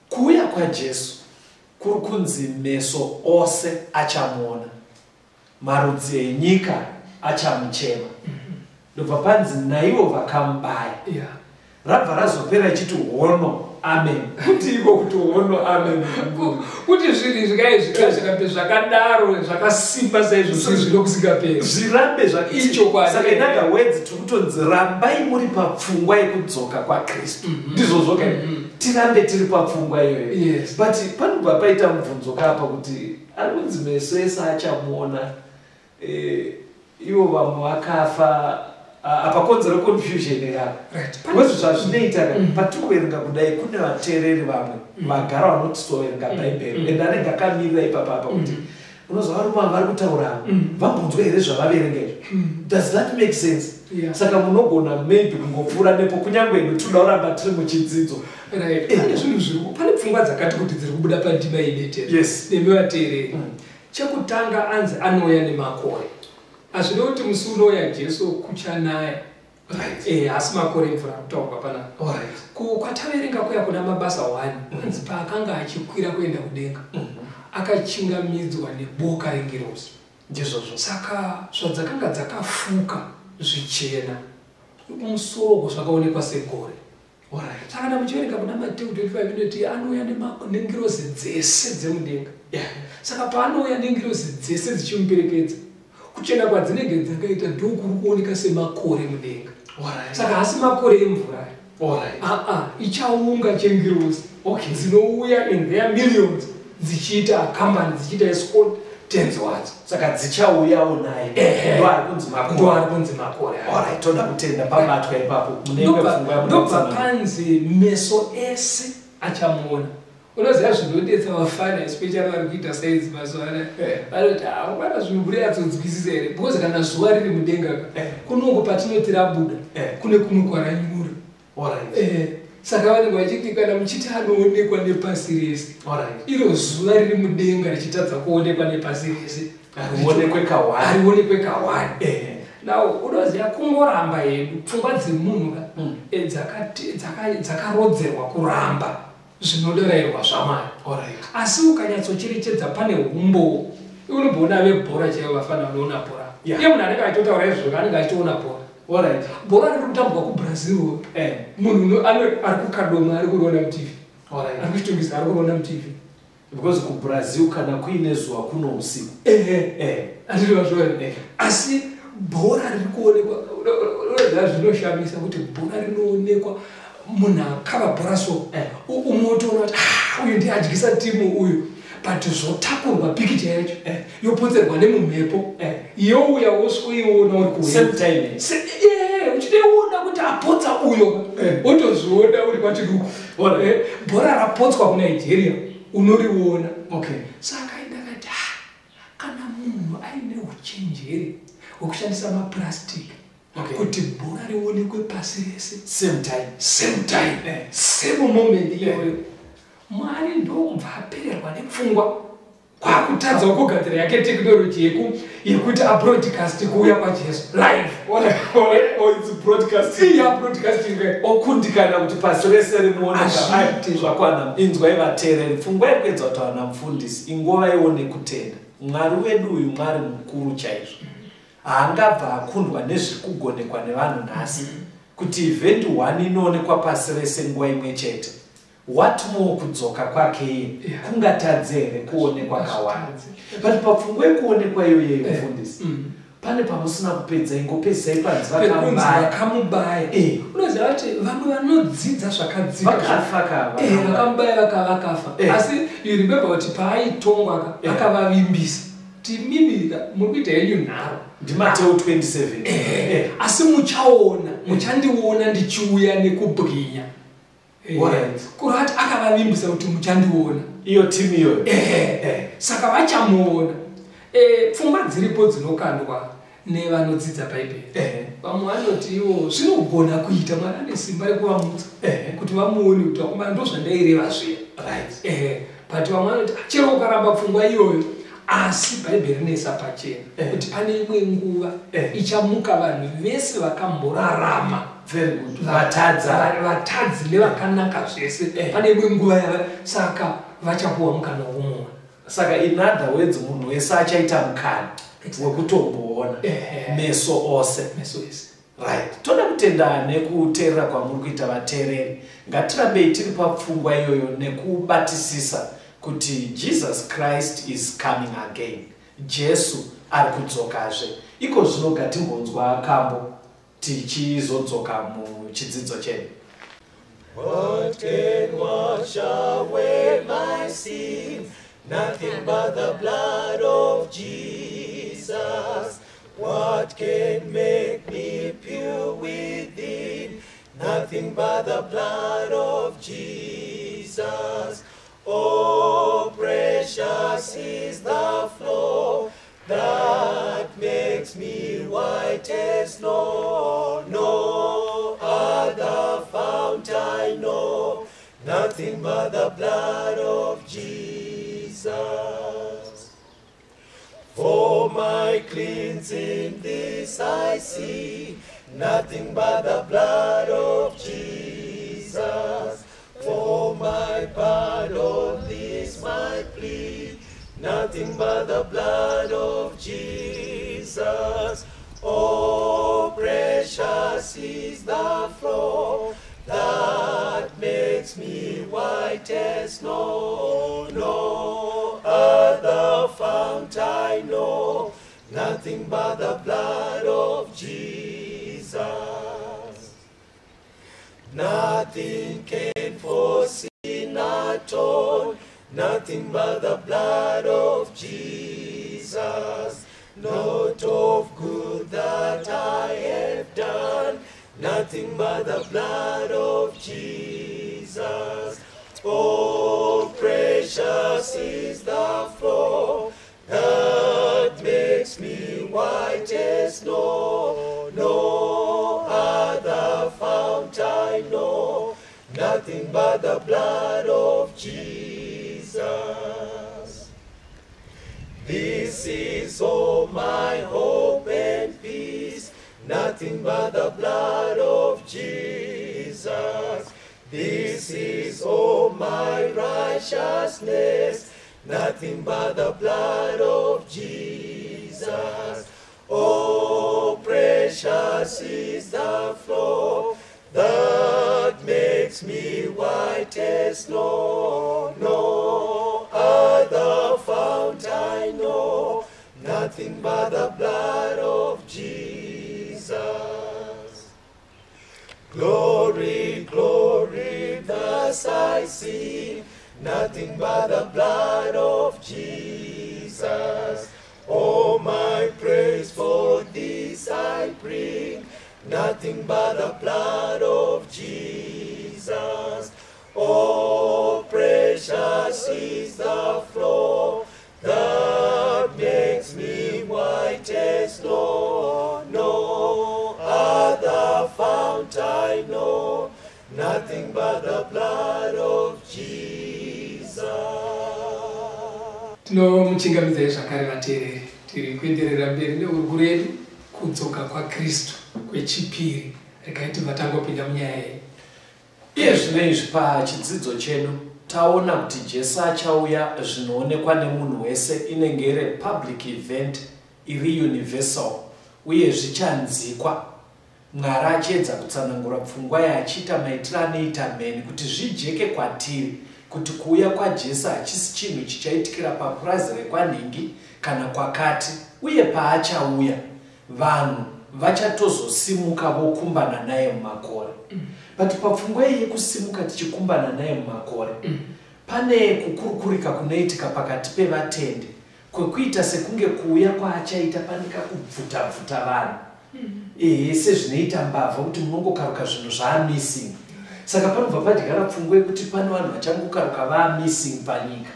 Kuuya kwaJesu kuri kunzi meso ose achamuona, marudzi enyika achamuchema. Ndobva panzi naivo vakamubaya. Rabva razopera ichiti hono amen. Kuti iko kuti hono amen. Kuti zvinhu izvi zvikambe zvakadaro zvakasimba saizvozvo zvinokusingaperi. Zvirambe Ichokwadi. Saka in other words tiri kutonzi rambai muri papfungwa yekudzoka kwaKristu. Ndizvo zvoka. Tirambe tiri papfungwa iyoyo. But panobva paita mubvunzo kapa kuti ari kunzi meso ese achamuona, ivo vamwe vakafa, apa konzero confusion yako. Because zvazvinoita patiri kuverenga kudai kune vateereri vamwe vagara vanotisoverenga Bhaibheri, ende anenge akamirira ipapa apa kuti unozwa varume ava vari kutaura vambonzwa here zvavaverenga izvi. Does that make sense? Saka munogona maybe kungopfuura nepo kunyange hedu tinoda kuramba tiri muchidzidzo. Pane zvinhu zviri, pane pfungwa dzakati kuti dziri kubuda pandima inetera. Nemi vateereri. Chekutanga anzi anouya nemakore. Hazvina kuti musi unouya Jesu kuchanaya. Asi makore mvura kutaurwa panapa. Kwataverenga kuya kuna Mabasa 1, anzi paakanga achikwira kuenda kudenga, akachingamidzwa neboka rengirozi. Ndizvozvo. Saka zvadzakanga dzakafuka zvichena, kumusoro zvakaonekwa segore. Saka kana muchiverenga kuna Mateo 25 inoti anouya nengirozi dzese dzemudenga. Saka paanouya nengirozi dzese dzichimuperekedza, kuchena kwadzinenge dzakaita ndokuri kuoneka semakore mudenga. Saka hasi makore emvura. Ichaunga chengirozi. Dzinouya in their millions dzichiita accompany, dzichiita escort tenzi wadzo. Saka dzichauyawo naye. Ndo ari kunzi makore. Ndo ari kunzi makore. Toda kutenda pabatwa ipapo. Mune imwe pfungwa yamunotsana. Ndobva panzi meso ese achamuona. Unoziva zvinodetsa vafana especially vari kuita science mazuva anaya. Vanoti, vana zvinhu kuri atsonzwisisa here? Because kana zuva riri mudenga ka, kunongo patinoti rabuda, kune kumwe kwaranyura. Saka vanenge vachiti kana muchiti anoonekwa nepasi rese. Iro zuva riri mudenga richitadza kuonekwa nepasi rese. Harionekwe kawani. Harionekwe kawani. Now, unoziva kungoramba hedu pfungwa dzemunhu ka, dzakarodzerwa kuramba zvinorayirwa zvaMwari. Asi ukanyatsocherechedza pane humbo, unomboona vebhora chaivo vafana vanoona bhora. Iye munhu anenge achitotaura izvozvo anenge achitoona bhora. Bhora riri kutambwa kuBrazil. Munhu ari kuKadoma ari kuriona muTV. Ari kuChitungwiza ari kuriona muTV. Because kuBrazil kana kuine zuva kuno usiku. Ehe, andinozviona. Asi bhora riri kuonekwa, unoziva zvinoshamisa kuti bhora rinoonekwa, munhu akava bhora so, umotoona kuti, "Ah, uyu ndiye adyisa timu uyu," but zvotakurwa pikicha yacho, yopotserwa nemumhepo, youya woswoiona uri kuwe. Same time. Uchitoiona kuti apotsa uyo, wotozviona uri kwachiduku. Bhora rapotswa kuNigeria unoriona. Saka ndakati, "Ah, kana munhu aine uchenjeri hwekushandisa maplastic kuti bhora rionekwe pasi rese Same time, same time, same moment iyoyo, Mwari ndokubva apererwa nepfungwa kwakutadzawo kugadzira yake technology yekuti abroadcast kuuya kwaJesu live?" Oh, it's broadcasting. Iya, broadcasting. Okundikana kuti pasi rese rimuoneka. Azviite. Zvakwana. Inzwai vateereri, pfungwa yekuedza kutaura namufundisi ingova iwo nekutenda. Mwari wedu uyu Mwari mukuru chaizvo, haangabva akundwa nezviri kugonekwa nevanhu nhasi kuti event one inoonekwa pasi rese nguva imwe chete. What more kudzoka kwake iye? Kungatadze here kuonekwa kawanda? But papfungwa yekuonekwa iyoyeyo, mufundisi, pane pamusina kupedza. Ingopedzisai panzi Pekunzi vakamubaya. Vakamubaya. Unoziva kuti vamwe vanodzidza zvakadzika Vakafa ka? Vakamubaya, vakafa. Asi you remember kuti paaitongwa ka, akavavimbisa kuti, "Mimika muri kuita yenyu nharo." NdiMateo 27. Asi muchaona, muchandiona ndichiuya nekubwinya. Kurati akavavimbisa kuti muchandiona. Iyo timu iyoyo. Saka vachamuona. Pfungwa dziripo dzinokandwa nevanodzidza Bhaibheri. Vamwe vanoti ivo zvinogona kuita, Mwari ane simba rekuvamutsa kuti vamuone kuti vakomana, ndo zvandaireva zviya. But vamwe vanoti, "Ah, chero ukaramba pfungwa iyoyo, asi Bhaibheri rinoisa pachena kuti pane imwe nguva ichamuka vanhu vese vakamborarama." Very good. Vatadza. Vatadzi nevakanaka zvese. Pane imwe nguva yava, saka vachapuwa mukana wokumuona. Saka in other words, munhu wese achaita mukana wekutomboona meso ose. Meso ese. Right, toda kutenda nekuteerera kwamuri kuita, vateereri. Ngatirambei tiri papfungwa iyoyo nekubatisisa kuti Jesus Christ is coming again, Jesu ari kudzokazve. Iko zvino ngatimbonzwa kambo, tichizodzoka muchidzidzo chedu. What can wash away my sin? Nothing but the blood of Jesus. What can make me pure within? Nothing but the blood of Jesus. Oh, precious is the flow that makes me white as snow. No other fount I know, nothing but the blood of Jesus. For my cleansing, this I see, nothing but the blood of Jesus. For my pardon, this my plea, nothing but the blood of Jesus. Oh, precious is the flow that makes me white as snow. No other fount I know, nothing but the blood of Jesus. Nothing can for sin atone, nothing but the blood of Jesus. Not of good that I have done, nothing but the blood of Jesus. Oh, precious is the flow that makes me white as snow. No other fount I know, nothing but the blood of Jesus. This is all my hope and peace, nothing but the blood of Jesus. This is all my righteousness, nothing but the blood of Jesus. Oh, precious is the flow that makes me white as snow. No other Nothing but the blood of Jesus. Glory, glory, thus I see, nothing but the blood of Jesus. Oh, my praise for this I bring, nothing but the blood of Jesus. Oh, precious is the flow that makes me white as snow. No other fount I know, nothing but the blood of Jesus. Tinomuchingamidzai zvakare vateereri, tiri kuenderera mberi nehurukuro yedu kudzoka kwaKristu kwechipiri. Regai tibva tangopinda munyaya iyi. Iye zvino izvi pachidzidzo chedu taona kuti Jesu achauya zvinoonekwa nemunhu wese, inenge iri public event iri universal uye zvichanzikwa. Mwari achiedza kutsanangura pfungwa yaachiita maitiro anoita mheni kuti zvijeke kwatiri kuti kuuya kwaJesu hachisi chinhu chichaitikira papurazi rekwanhingi kana kwakati, uye paachauya vanhu vachatozosimuka vokumbana naye mumakore. But papfungwa iyi yekusimuka tichikumbana naye mumakore, pane kukurukurika kunoitika pakati pevatendi kwekuita sekunge kuuya kwaachaita pane kakubvuta-bvuta vanhu, ehe, sezvinoita mbavha kuti munongokaruka zvinhu zvaamissing. Saka panobva padyara pfungwa yekuti pane vanhu vachangokaruka vaamissing panyika,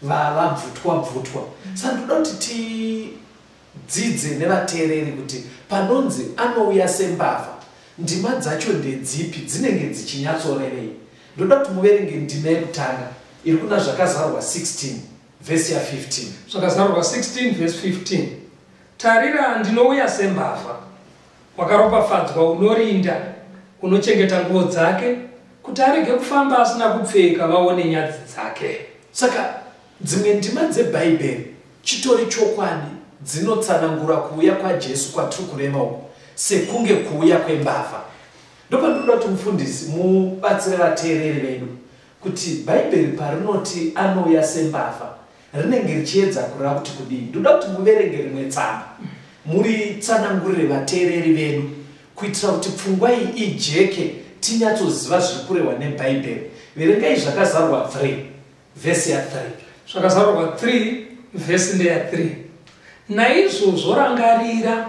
vabvutwa-bvutwa. Saka ndoda kuti tidzidze nevateereri kuti panonzi anouya sembavha, ndima dzacho ndedzipi, dzinenge dzichinyatsorevei. Ndoda kuti muverenge ndima yekutanga iri kuna Zvakazarurwa 16 vhesi ya15. Zvakazarurwa 16 vhesi 15: Tarira, ndinouya sembavha. Wakaropafadzwa unorinda, unochengeta nguo dzake, kuti arege kufamba asina kupfeka, vaone nyadzi dzake. Saka dzimwe ndima dzebhaibheri, chitori chokwadi, dzinotsanangura kuuya kwaJesu kwatiri kureva uku sekunge kuuya kwembavha. Ndopandinoda kuti mufundisi mubatsire vateereri vedu kuti bhaibheri parinoti anouya sembavha rinenge richiedza kureva kuti kudii. Ndoda kuti muverenge rimwe tsamba, muritsanangurire vateereri vedu kuitira kuti pfungwa iyi ijeke, tinyatsoziva zviri kurehwa nebhaibheri. Verengai Zvakazarurwa 3 vhesi ya3. Zvakazarurwa 3 vhesi ndeya3: Naizvozvo rangarira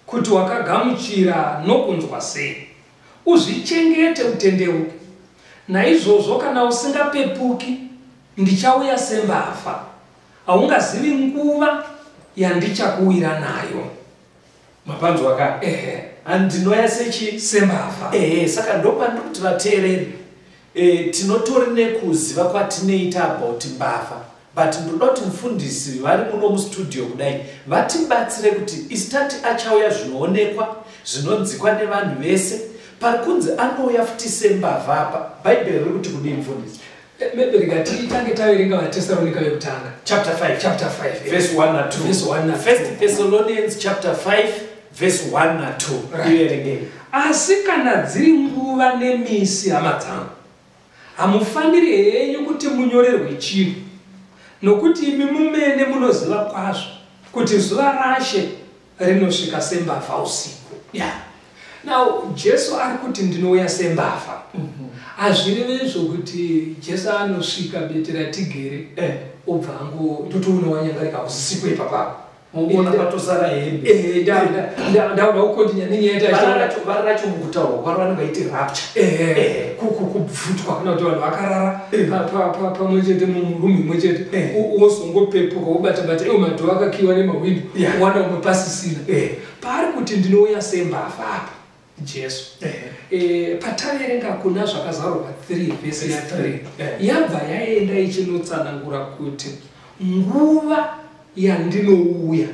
kuti wakagamuchira nokunzwa sei, uzvichengete, utendeuke. Naizvozvo kana usingapepuki, ndichauya sembavha, haungazivi nguva yandichakuwira nayo. Mapanzwa ka? Ehe. Handinoya sechi? Sembavha. Ehe. Saka ndopandiri kuti vateereri, tinotori nekuziva kwatinoita about mbavha, but ndoda kuti mufundisi vari muno mustudio kudai vatibatsire kuti isitati achauya zvinoonekwa, zvinonzikwa nevanhu vese. Pari kunzi anouya futi sembavha apa, bhaibheri riri kuti kudii, mufundisi? Maybe rikatitange taverenga VaTesaronika vekutanga. Chapter 5. Chapter 5. Verse 1 na 2. Verse 1 na 2. First Thessalonians chapter 5 verse 1 na 2. Iverengei. Asi kana dziri nguva nemisi, hama dzangu, hamufaniri henyu kuti munyorerwe chinhu, nokuti imi mumene munoziva kwazvo kuti zuva raShe rinosvika sembavha usiku. Now Jesu ari kuti ndinouya sembavha. Hazvireve izvo kuti Jesu anosvika bete ratigere, obva ango totoona wanyangarika usiku ipapapo. Muona patosara hembe. Ndauda kukontinya nenyaya. Vara racho mukutaurwa kwaro vanenge vaiti rapture. Kubvutwa, kana kuti vanhu vakarara pamwe chete murumu imwe chete, wozongopepuka, wobata-bata iwo madoor akakiwa nemahwindo, wana umwe pasisina. Paari kuti ndinouya sembavha apa Jesu, pataverenga kuna Zvakazarurwa 3 vhesi ya3, yabva yaenda ichinotsanangura kuti nguva yandinouya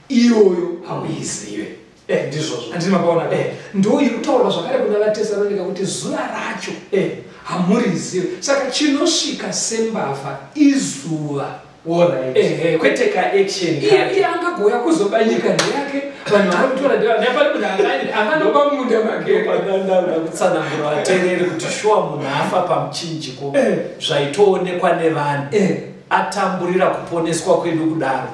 iyoyo hauizive. Ndizvozvo. Handiti mapaona? Ndo iri kutaurwa zvakare kuna VaTesaronika kuti zuva racho hamurizive. Saka chinosvika sembavha izuva. Alright. Kwete kaaction. Iye angagouya kuzobanyika ndeyake, vanhu vari kutora ndepane munhu anganoba mumunda make. Ndopandauda kutsanangura vateereri kuti shuwa munhu afa pamuchinjiko, zvaitoonekwa nevanhu. Atamburira kuponeswa kwedu kudaro,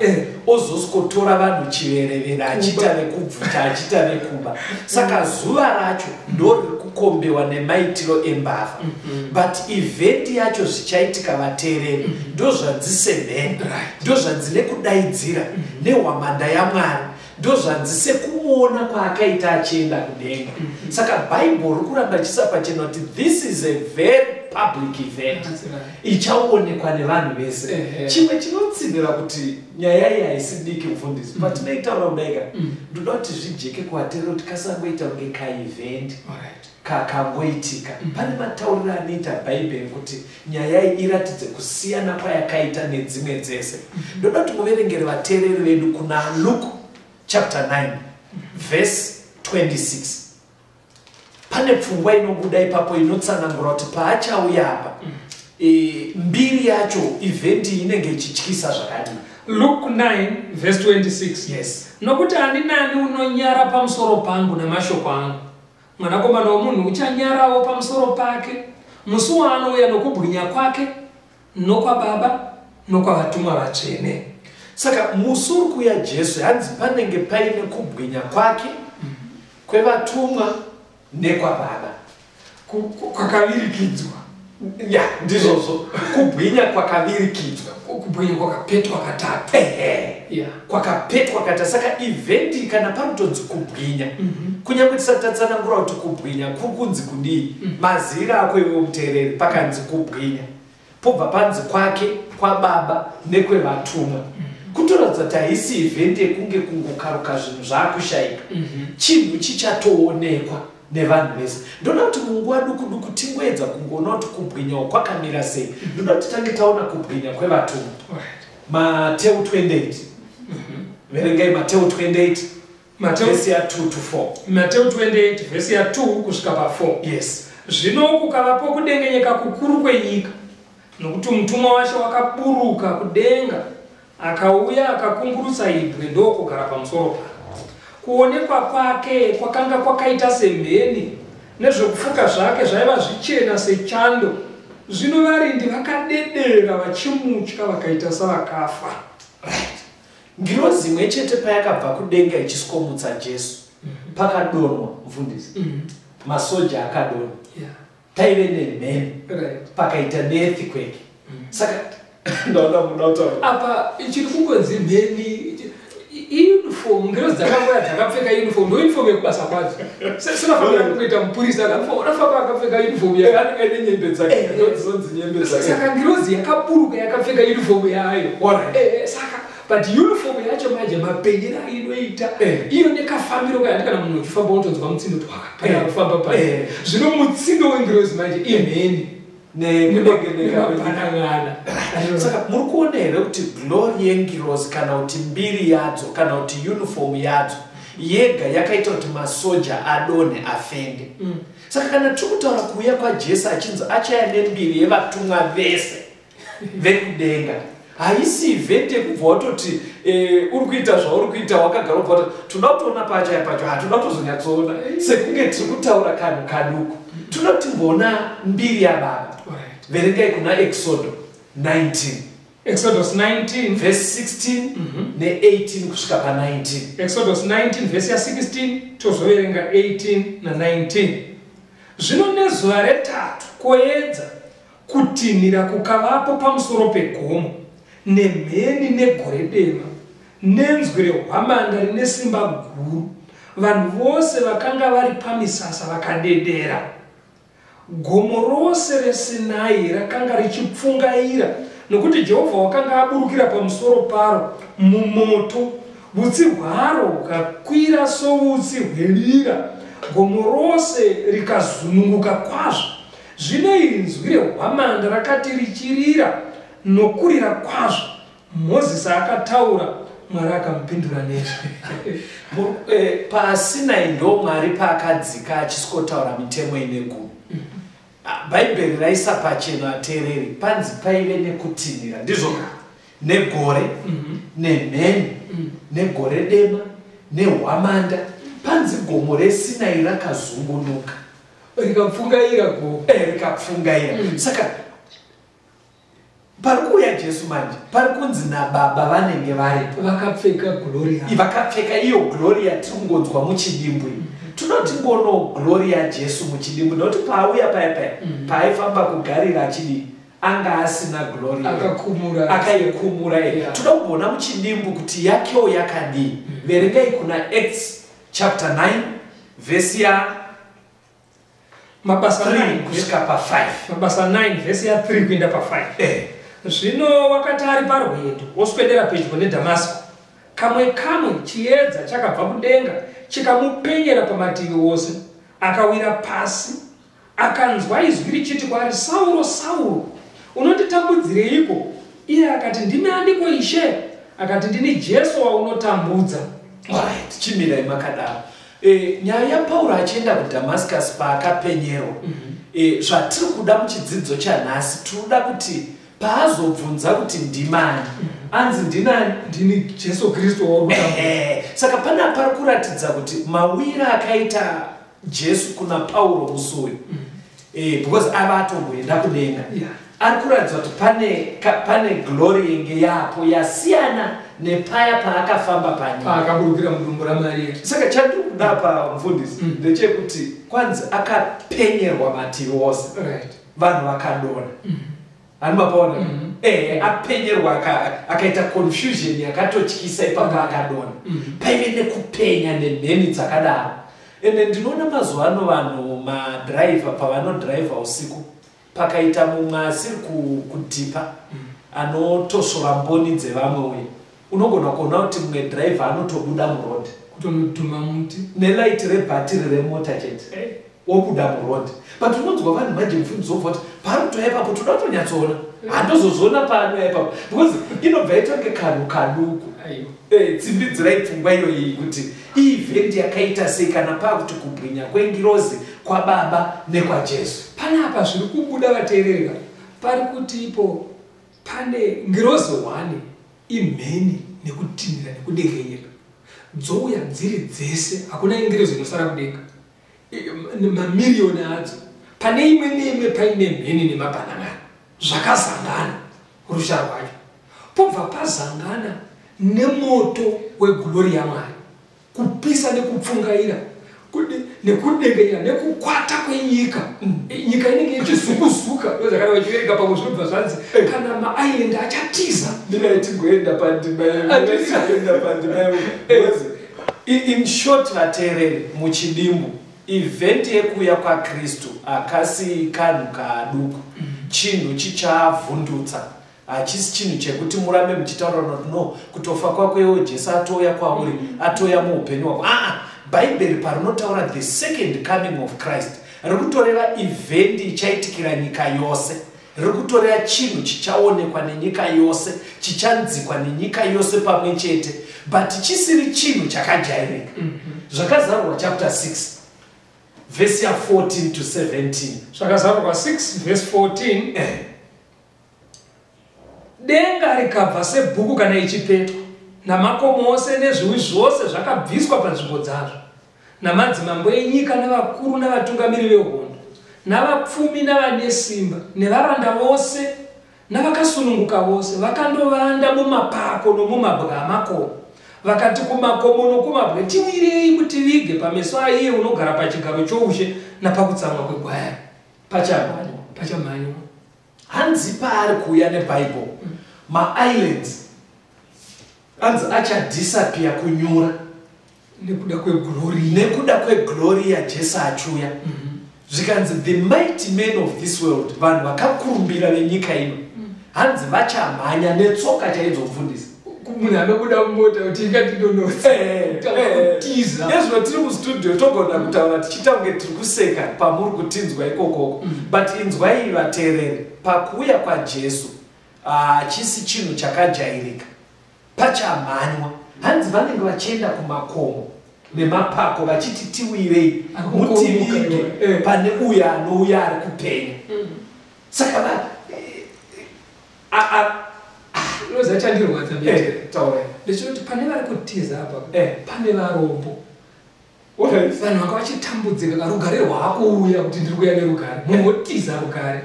ozosikotora vanhu chiverevere, achiita vekubvuta, achiita vekuba. Saka zuva racho ndo riri kukombewa nemaitiro embavha, but event yacho, zvichaitika, vateereri, ndo zvanzi semheni, ndo zvanzi nekudaidzira nehwamanda yaMwari, ndo zvanzi sekumuona kwaakaita achienda kudenga. Saka Bhaibheri riri kuramba ichisa pachena kuti this is a very public event That's right. ichaonekwa nevanhu vese. Chimwe chinotsinhira kuti nyaya iyi haisi diki, mufundisi, patinoitaura kudaika, ndoda kuti zvijeke kuvateereri kuti kasangoita kunge kaevent kakangoitika. Pane matauriro anoita Bhaibheri kuti nyaya iyi iratidze kusiyana kwayakaita nedzimwe dzese. Ndoda kuti muverengere vateereri vedu kuna Luke chapter 9 verse 26. Pane pfungwa inobuda ipapo inotsanangura kuti paachauya apa, mbiri yacho, event iyi inenge ichityisa zvakadii. Luke 9 verse 26. Yes. Nokuti ani nani unonyara pamusoro pangu namashoko angu, Mwanakomana womunhu uchanyarawo pamusoro pake musi waanouya nokubwinya kwake, nokwaBaba, nokwavatumwa vatsvene. Saka musi uri kuuya Jesu, hanzi panenge paine kubwinya kwake, kwevatumwa nekwaBaba. Kwakavirikidzwa. Ya, ndizvozvo, kubwinya kwakavirikidzwa. Kubwinya kwakapetwa katatu. Ehe. Kwakapetwa kata. Saka event, kana panotonzi kubwinya, kunyange tisati tatsanangura kuti kubwinya kuri kunzi kudii, maziviro ako iwe muteereri, pakanzi kubwinya, pobva panzi kwake, kwaBaba nekwevatumwa, kutoratidza kuti haisi event yekunge kungokaruka zvinhu zvaakushayika. Chinhu chichatoonekwa nevanhu vese. Ndoda kuti munguva duku duku tingoedza kungoona kuti kubwinyawo kwakamira sei. Ndoda kuti tange taona kubwinya kwevatumwa. Mateu 28, verengai Mateu 28 Mateu vhesi ya2 to 4. Mateu 28 vhesi ya2 kusvika pa4. Yes. Zvino kukavapo kudengenyeka kukuru kwenyika, nokuti mutumwa wacho wakaburuka kudenga, akauya akakungurutsa ibwe, ndokugara pamusoro paro. Kuonekwa kwake kwakanga kwakaita semheni, nezvekufuka zvake zvaiva zvichena sechando. Zvino varindi vakadedera vachimutya, vakaita savakafa. Right, ngirozi imwe chete payakabva kudenga ichiskomutsa Jesu, pakadonwa, mufundisi, masoja akadonwa, paive nemheni, pakaita neearthquake. Saka ndaona muda kutaura. Apa ichiri kungonzi mheni, uniform. Ngirozi dzakangoya dzakapfeka uniform, ndo uniform yekubasa kwadzo. Sinofanira kuita mupurisa unofamba akapfeka uniform yake. Anenge aine nyembe dzake, ndozonzi nyembe dzake. Saka ngirozi yakaburuka yakapfeka uniform yayo. Saka but uniform yacho manje, mapenyero ainoita, iyo nekafambiro kayo, kana munhu uchifamba unotonzwa mutsindo kuti wakapera kufamba pa. Zvino mutsindo wengirozi manje imheni nekudengeneka. Nemabhanang'ana. Saka muri kuona here kuti glory yengirozi, kana kuti mbiri yadzo, kana kuti uniform yadzo yega yakaita kuti masoja adonhe, afende? Saka kana tiri kutaura kuuya kwaJesu, achinzi achaya nembiri yevatumwa vese vekudenga, haisi event yekubva watoti uri kuita zvauri kuita wakagara, ubva watoti toda kutoona paachaya pacho. Hatoda kutozonyatsoona sekunge tiri kutaura kanhu kaduku. Toda kutimboona mbiri yaBaba. Verengai kuna Exodo 19. Exodus 19. Verse 16 ne18 kusvika pa19. Exodus 19 vhesi ya16, tozoverenga 18 na19. Zvino nezuva retatu kwoedza, kutinhira kukavapo pamusoro pegomo, nemheni negore dema, nenzwi rehwamanda rine simba guru. Vanhu vose vakanga vari pamisasa vakadedera. Gomo rose reSinai rakanga richipfungaira, nokuti Jehovha wakanga aburukira pamusoro paro mumoto. Utsi hwaro hukakwira soutsi hwevira, gomo rose rikazununguka kwazvo. Zvino inzwi rehwamanda rakati richirira nokurira kwazvo, Mozisi akataura, Mwari akamupindura nezwi. PaSinai ndo Mwari paakadzika achisikotaura mitemo ine gumi. Ah, Bhaibheri raisa pachena, ateereri, panzi paive nekutinhira, ndizvo, negore, nemheni, negore dema, nehwamanda. Panzi gomo reSinai rakazungunuka. Rikapfungaira gomo. Rikapfungaira. Saka Pari kuuya Jesu manje, pari kunzi naBaba vanenge varipo. Vakapfeka glory yavo. Vakapfeka iyo glory yatiri kungonzwa muchidimbu iyi. Tinoti ngono glory yaJesu muchidimbu nekuti paauya paya paya paaifamba kuGarire achidii anga asina glory Akakumura. Akaikumura. Yeah. Toda kumboona muchidimbu kuti yakewo yakadii. Verengai kuna Acts chapter 9 vhesi ya Mabasa 3 9 kusvika pa5. Mabasa 9 vhesi ya 3 kuenda pa5. Zvino wakati ari parwendo woswedera pedyo neDhamasiko, kamwe kamwe chiedza chakabva kudenga chikamupenyera pamativi ose. Akawira pasi, akanzwa izwi richiti kwaari, "Sauro, Sauro, unonditambudzireiko?" Iye akati, "Ndimi aniko, Ishe?" Akati, "Ndini Jesu waunotambudza." Alright, chimirai makadaro. Nyaya yaPauro achienda kuDhamascus paakapenyerwa, zvatiri kuda muchidzidzo chanhasi, tinoda kuti paazobvunza kuti ndimani, anzi ndinani? Ndini Jesu Kristu wauri kutambudza. Saka pana pari kuratidza kuti mawira akaita Jesu kuna Pauro musi uyu, because ava atomboenda kudenga, ari kuratidza kuti pane glory yenge yapo yasiyana nepaya paakafamba panyika, paakaburukira mudumbu raMariya. Saka chandiri kuda pa mufundisi ndechekuti kwanzi akapenyerwa mativi ose, vanhu vakadona hani mapaona. Apenyerwa, akaita confusion yakatotyisa ipapo, akadona. Paive nekupenya nemheni dzakadaro. Ende ndinoona mazuva ano vanhu madhiraivha pavanodhiraivha usiku, pakaita mumwe asiri kudhipa anotosvora mboni dzevamwe uye, unogona kuona kuti mumwe dhiraivha anotobuda muroad kutonodhuma muti nelight rebhatiri remota chete, wobuda muroad. But unonzwa vanhu manje, mufundisi, wobva kuti pari kutoya ipapo, toda kutonyatsoona, handozozviona paanoya ipapo, because inobva yaita kunge kanhu kaduku. Tsimbidzirai pfungwa iyoyi kuti ievent yakaita sei kana paakuti kubwinya kwengirozi, kwaBaba nekwaJesu. Panapa zviri kubuda, vateerereka, pari kuti ipo pane ngirozi 1, imheni nekutinhira nekudengenyeka, dzouya dziri dzese, hakuna ngirozi inosara kudenga. Mamiriyoni adzo, pane imwe neimwe paine mheni nemabhanangana zvakazangana. Ruzha rwacho pobva pazangana nemoto weglory yaMwari, kupisa nekupfungaira, nekudengenyera nekukwata kwenyika. Nyika inenge ichizunguzuka. Ndozvakana vachiverenga pamwe zvinobva zvanzi kana maisland achatiza. Ndinai tigoenda pandima. Tigoenda pandima. Because in short, vateereri, muchidimbu, event yekuuya kwaKristu hakasi kanhu kaduku, chinhu chichavhundutsa. Hachisi chinhu chekuti murambe muchitaura kuti no, kutofa kwako iwo Jesu atouya kwauri, atouya muupenyu hwako. Aa, Bhaibheri parinotaura the second coming of Christ, riri kutoreva event ichaitikira nyika yose, riri kutoreva chinhu chichaonekwa nenyika yose, chichanzikwa nenyika yose pamwe chete, but chisiri chinhu chakajairika. Zvakazarurwa chapter 6 vhesi ya14 to 17. Zvakazarurwa 6 vhesi 14. Denga rikabva sebhuku kana ichipetwa, namakomo ose nezviwi zvose zvakabviswa panzvimbo dzazvo. Namadzimambo enyika navakuru navatungamiri vehondo navapfumi navane simba nevaranda vose navakasununguka vose vakandovanda mumapako nomumabwe amakomo, vakati kumakomo nokumabwe, "Tiwirei mutivige pameso aiye unogara pachigaro choushe napakutsamwa kwegwayana." Pachamhanywa. Pachamhanywa. Hanzi paari kuuya nebhaibheri, maislands anzi achadisappear, kunyura. Nekuda kweglory. Nekuda kweglory yaJesu achiuya. Zvikanzi the mighty men of this world, vanhu vakakurumbira venyika ino, hanzi vachamhanya netsoka chaidzo, mufundisi. Munhu anobuda mumota kuti ingatidonotsa kutiza. Ezvino tiri mustudio, togona kutaura tichiita kunge tiri kuseka pamuri kutinzwa ikokoko, but inzwai vateereri, pakuuya kwaJesu hachisi chinhu chakajairika. Pachamhanywa. Hanzi vanenge vachienda kumakomo nemapako vachiti, "Tiwirei Ari kukomoka mutivige iwe. pane uyo anouya ari kupenya." Saka Unoziva chandirwadza, Mbetera? Taurai. Ndechekuti pane vari kutiza apa, pane varombo, vanhu vanga vachitambudzika. Ka rugare rwaakuuya, kuti ndiri kuuya nerugare, munhu wotiza rugare.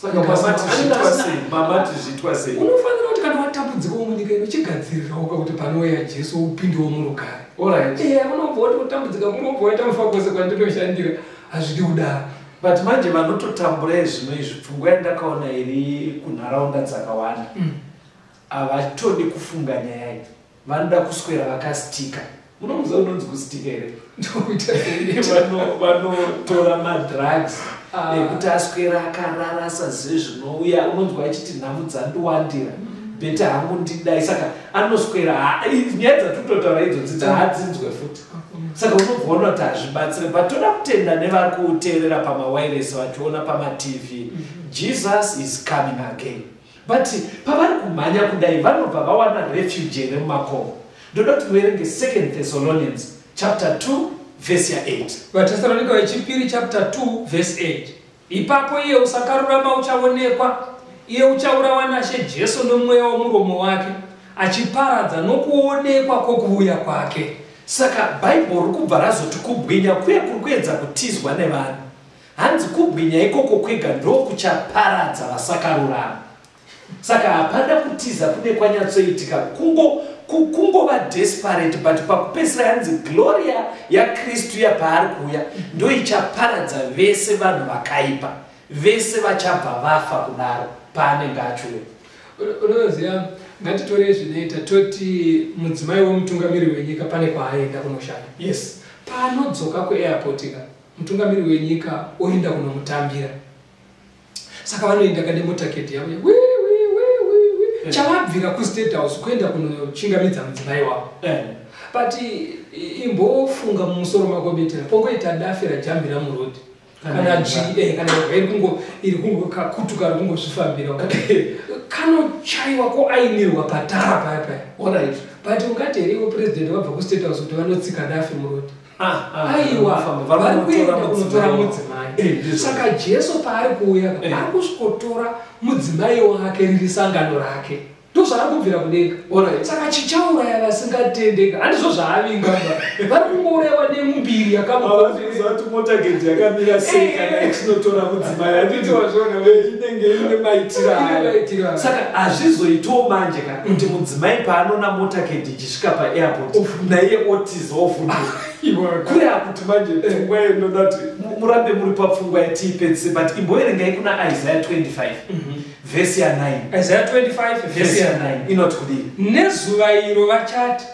Saka mamati zviitwa sei? Mamati zviitwa sei? Unofanira kuti kana watambudzikawo munyika ino chigadzirirawo kuti panouya Jesu upindewo murugare. Alright. Eh, unobva wati kutambudzika kunobva waita mufakose kwandinoshandi hazvidi kudaro. But manje vanototambura zvino izvi, pfungwa yandakaona iri kunharaunda dzakawanda, havatodi kufunga nyaya iyi, vanoda kuswera vakastika. Munomuziva unonzi kustika here? Ndokuita sei? Vanotora madrugs Ah. ekuti aswera akarara asazive zvinouya. Unonzwa achiti nhamu dzandiwandira, better hangu ndidai. Saka anoswera nyaya dzatitotaura idzodzi dzaadzinzwe futi. Saka unobva kuti hazvibatsire, but toda kutenda nevari kuteerera pamawairesi, vachiona pamaTV. Jesus is coming again, but pavari kumhanya kudai vanobva vawana refuge here mumakomo? Ndoda kuti muverenge 2 Thessalonians chapter 2 vhesi ya8. VaTesalonika vechipiri chapter 2 verse 8: Ipapo iye usakarurama uchaonekwa, iye uchaurawa naShe Jesu nomweya womuromo wake, achiparadza nokuonekwa kwokuuya kwake. Saka Bhaibheri riri kubva razoti kubwinya kuye kuri kuedza kutizwa nevanhu, hanzi kubwinya ikoko kwega ndokuchaparadza vasakarurama. Saka hapana kutiza kune kwanyatsoitika, kungova desperate, but pakupedzisira yanzi glory yaKristu yapaari kuuya ndo ichaparadza vese vanhu vakaipa, vese vachabva vafa kudaro paanenge achiuya. Unoziva, ngatitorei zvinoita, toti mudzimai wemutungamiri wenyika pane kwaaenda kunoshanda. Paanodzoka kuairport ka, mutungamiri wenyika oenda kunomutambira. Saka vanoenda kane motorcade yavo, wi, wi, wi, wi, wi. Chavabvira kuState House kuenda kunochingamidza mudzimai wavo. But imbofunga mumusoro mako betera pongoita dafi rajambira murodhi Kana kana imbwa. kana imbwa iri kungo kakutu kari kungozvifambira, kanochaiwa koainirwa patara paya paya. But ungati here iwe president vabva kuState House kuti vanotsika dafi murodhi? Aiwa, Aiwa, vari kuenda kunotora mudzimai. Ndizvo. Saka Jesu paari kuuya, ari kusvikotora mudzimai wake, riri sangano rake, ndozvaari kubvira kudenga. Saka chichauraya vasingatendeka handizvo zvaavinga, vari kungourayiwa nemumbiri yakamukomberedza. Kuti motorcade yakamira sei kana ichinotora mudzimai, handiti? Inenge ine maitiro Ine ayo. maitiro ayo. Saka hazvizoitawo manje ka kuti mudzimai paanoona motorcade ichisvika paairport naiye otiza ofunduka kuri akuti manje pfungwa inoda kuti murambe muri papfungwa yatiipedzise, but imboverengai kuna Isaiah 25 vhesi ya9. Isaiah 25 vhesi vhesi ya ya9 inoti kudii? Nezuva iro vachati,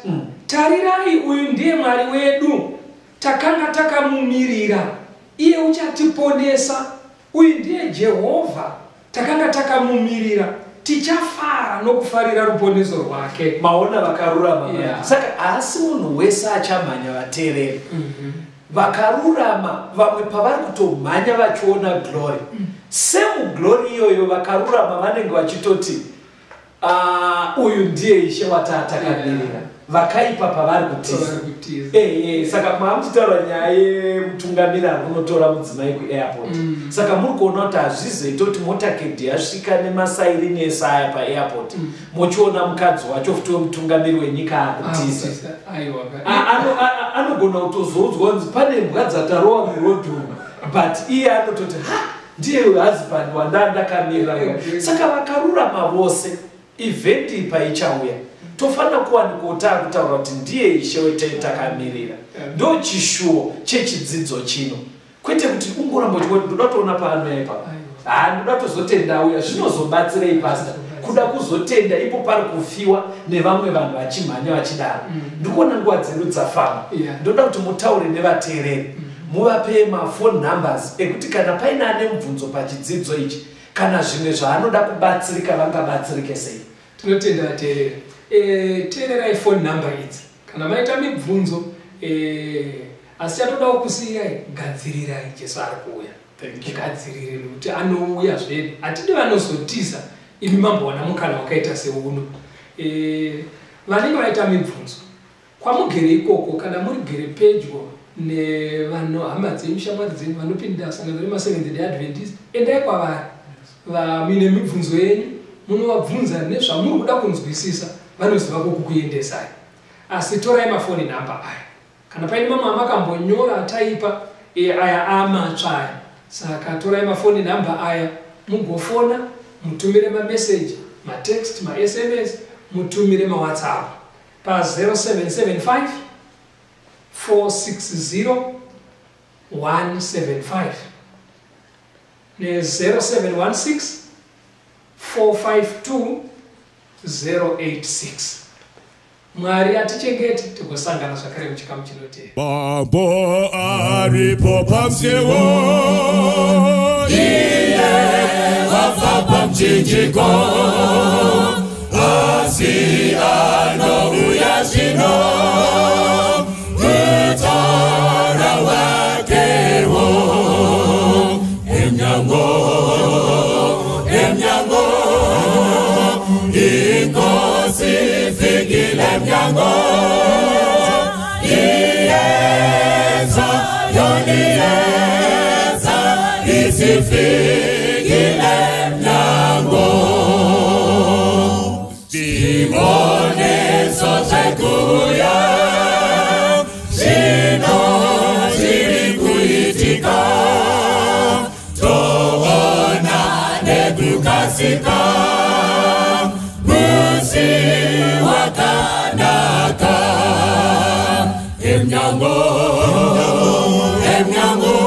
"Tarirai, uyu ndiye Mwari wedu, takanga takamumirira, iye uchatiponesa. Uyu ndiye Jehovha, takanga takamumirira, tichafara nokufarira ruponeso rwake." Maona vakarurama manje. Saka haasi munhu wese achamhanya, vateereri. Vakarurama vamwe pavari kutomhanya vachiona glory, semuglory iyoyo vakarurama vanenge vachitoti, "Ah, uyu ndiye Ishe wataatakamirira." Vakaipa pavari kutiza. Pavari kutiza. Saka maamuchitaura nyaya yemutungamiri ari kunotora mudzimai kuairport. Saka muri kuona kuti hazvizoita kuti motorcade yasvika nemasiren ese aya paairport, mochiona mukadzi wacho futi wemutungamiri wenyika akutiza. Akutiza. Aiwa. Anogona kutozoudzwa kunzi pane mbwa dzatarowa murodhi umu, but iye anototi, "Ha, ndiye husband wandaa ndakamirira." Saka vakarurama vose, event paichauya, tofanira kuwanikwa taakutaura kuti ndiye Ishe wetakamirira. Ndo chishuwo chechidzidzo chino, kwete kuti ungoramba uchingoti ndoda kutoona paanouya ipapo. Ha, ndoda kutozotenda auya. Zvinozobatsirei, pastor, kuda kuzotenda ipo pari kufiwa nevamwe vanhu vachimhanya vachidaro? Ndikuona nguva dzedu dzafamba. Ndoda kuti mutaure nevateereri, muvape maphone numbers ekuti kana paine ane mubvunzo pachidzidzo ichi kana zvimwe zvaanoda kubatsirika, vangabatsirike sei? Tinotenda vateereri. Teererai phone number idzi kana maita mibvunzo. Asi chatodawo kusiyirai, gadzirirai, Jesu ari kuuya. Thank you. Gadzirire nekuti anouya zvedu, hatidi vanozotiza imi mambowana mukana wakaita seuno. Vanenge vaita mibvunzo kwamugere ikoko, kana muri gere pedyo nevanhu, hama dzenyu, shamwari dzenyu vanopinda sangano remaSeventh Day Adventist, endai kwavari muine mibvunzo yenyu, munovabvunza nezvamuri kuda kunzwisisa, vanoziva kwokukuendesai. Asi torai mafoni namba aya. Kana paine mamwe amakambonyora ataipa, aya amatsva aya. Saka torai mafoni namba aya. Mugofona, mutumire mameseji, matext, maSMS, mutumire maWhatsApp pa 0775 460 175 ne 0716 452 086. Mwari atichengete, tigosangana zvakare muchikamu chinotevera. Mambo aripo pamusiwo, iye wafa pamuchinjiko, asi anouya zvino kutora wakewo. Emnyango, emnyango, inkosi ifikile emnyango, iyeza yona iyeza, isifikile emnyango. Zviboniso zvekuuya zvino zviri kuitika, toona nekukasika musi wakanaka. Emnyango, emnyango,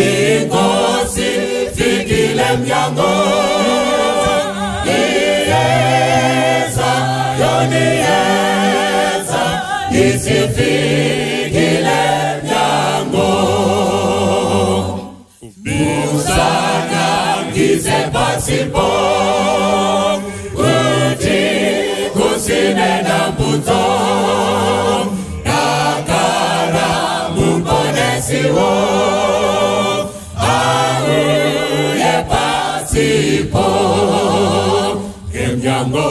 inkosi ifikile emnyango, iyeza yona iyeza, isifikile emnyango. Musana ngize pasipo, kuti kusine dambudzo, dakara muponesiwo auye pasipo. Emnyango,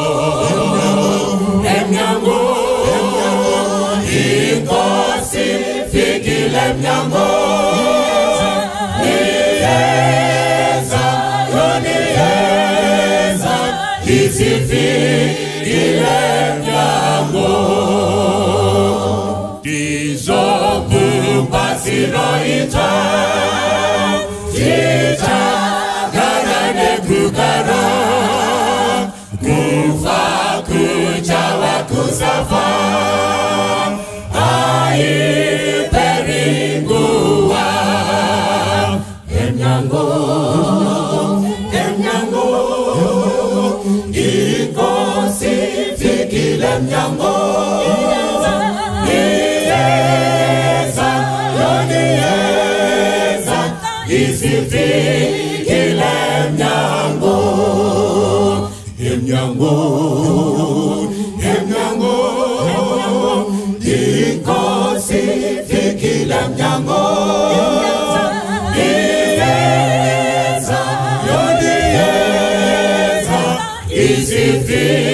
emnyango, inkosi ifikile emnyango, iyeza yona iyeza, isifikile emnyango. Ndizvo pasi roitsva, tichagara nekugara, kufa kuchava kusafa, haiperi nguva. Emnyango, emnyango, inkosi ifikile emnyango, iyeza yona iyeza, isifikile emnyango. Emnyango, emnyango, inkosi ifikile emnyango, iyeza yona iyeza, isifikile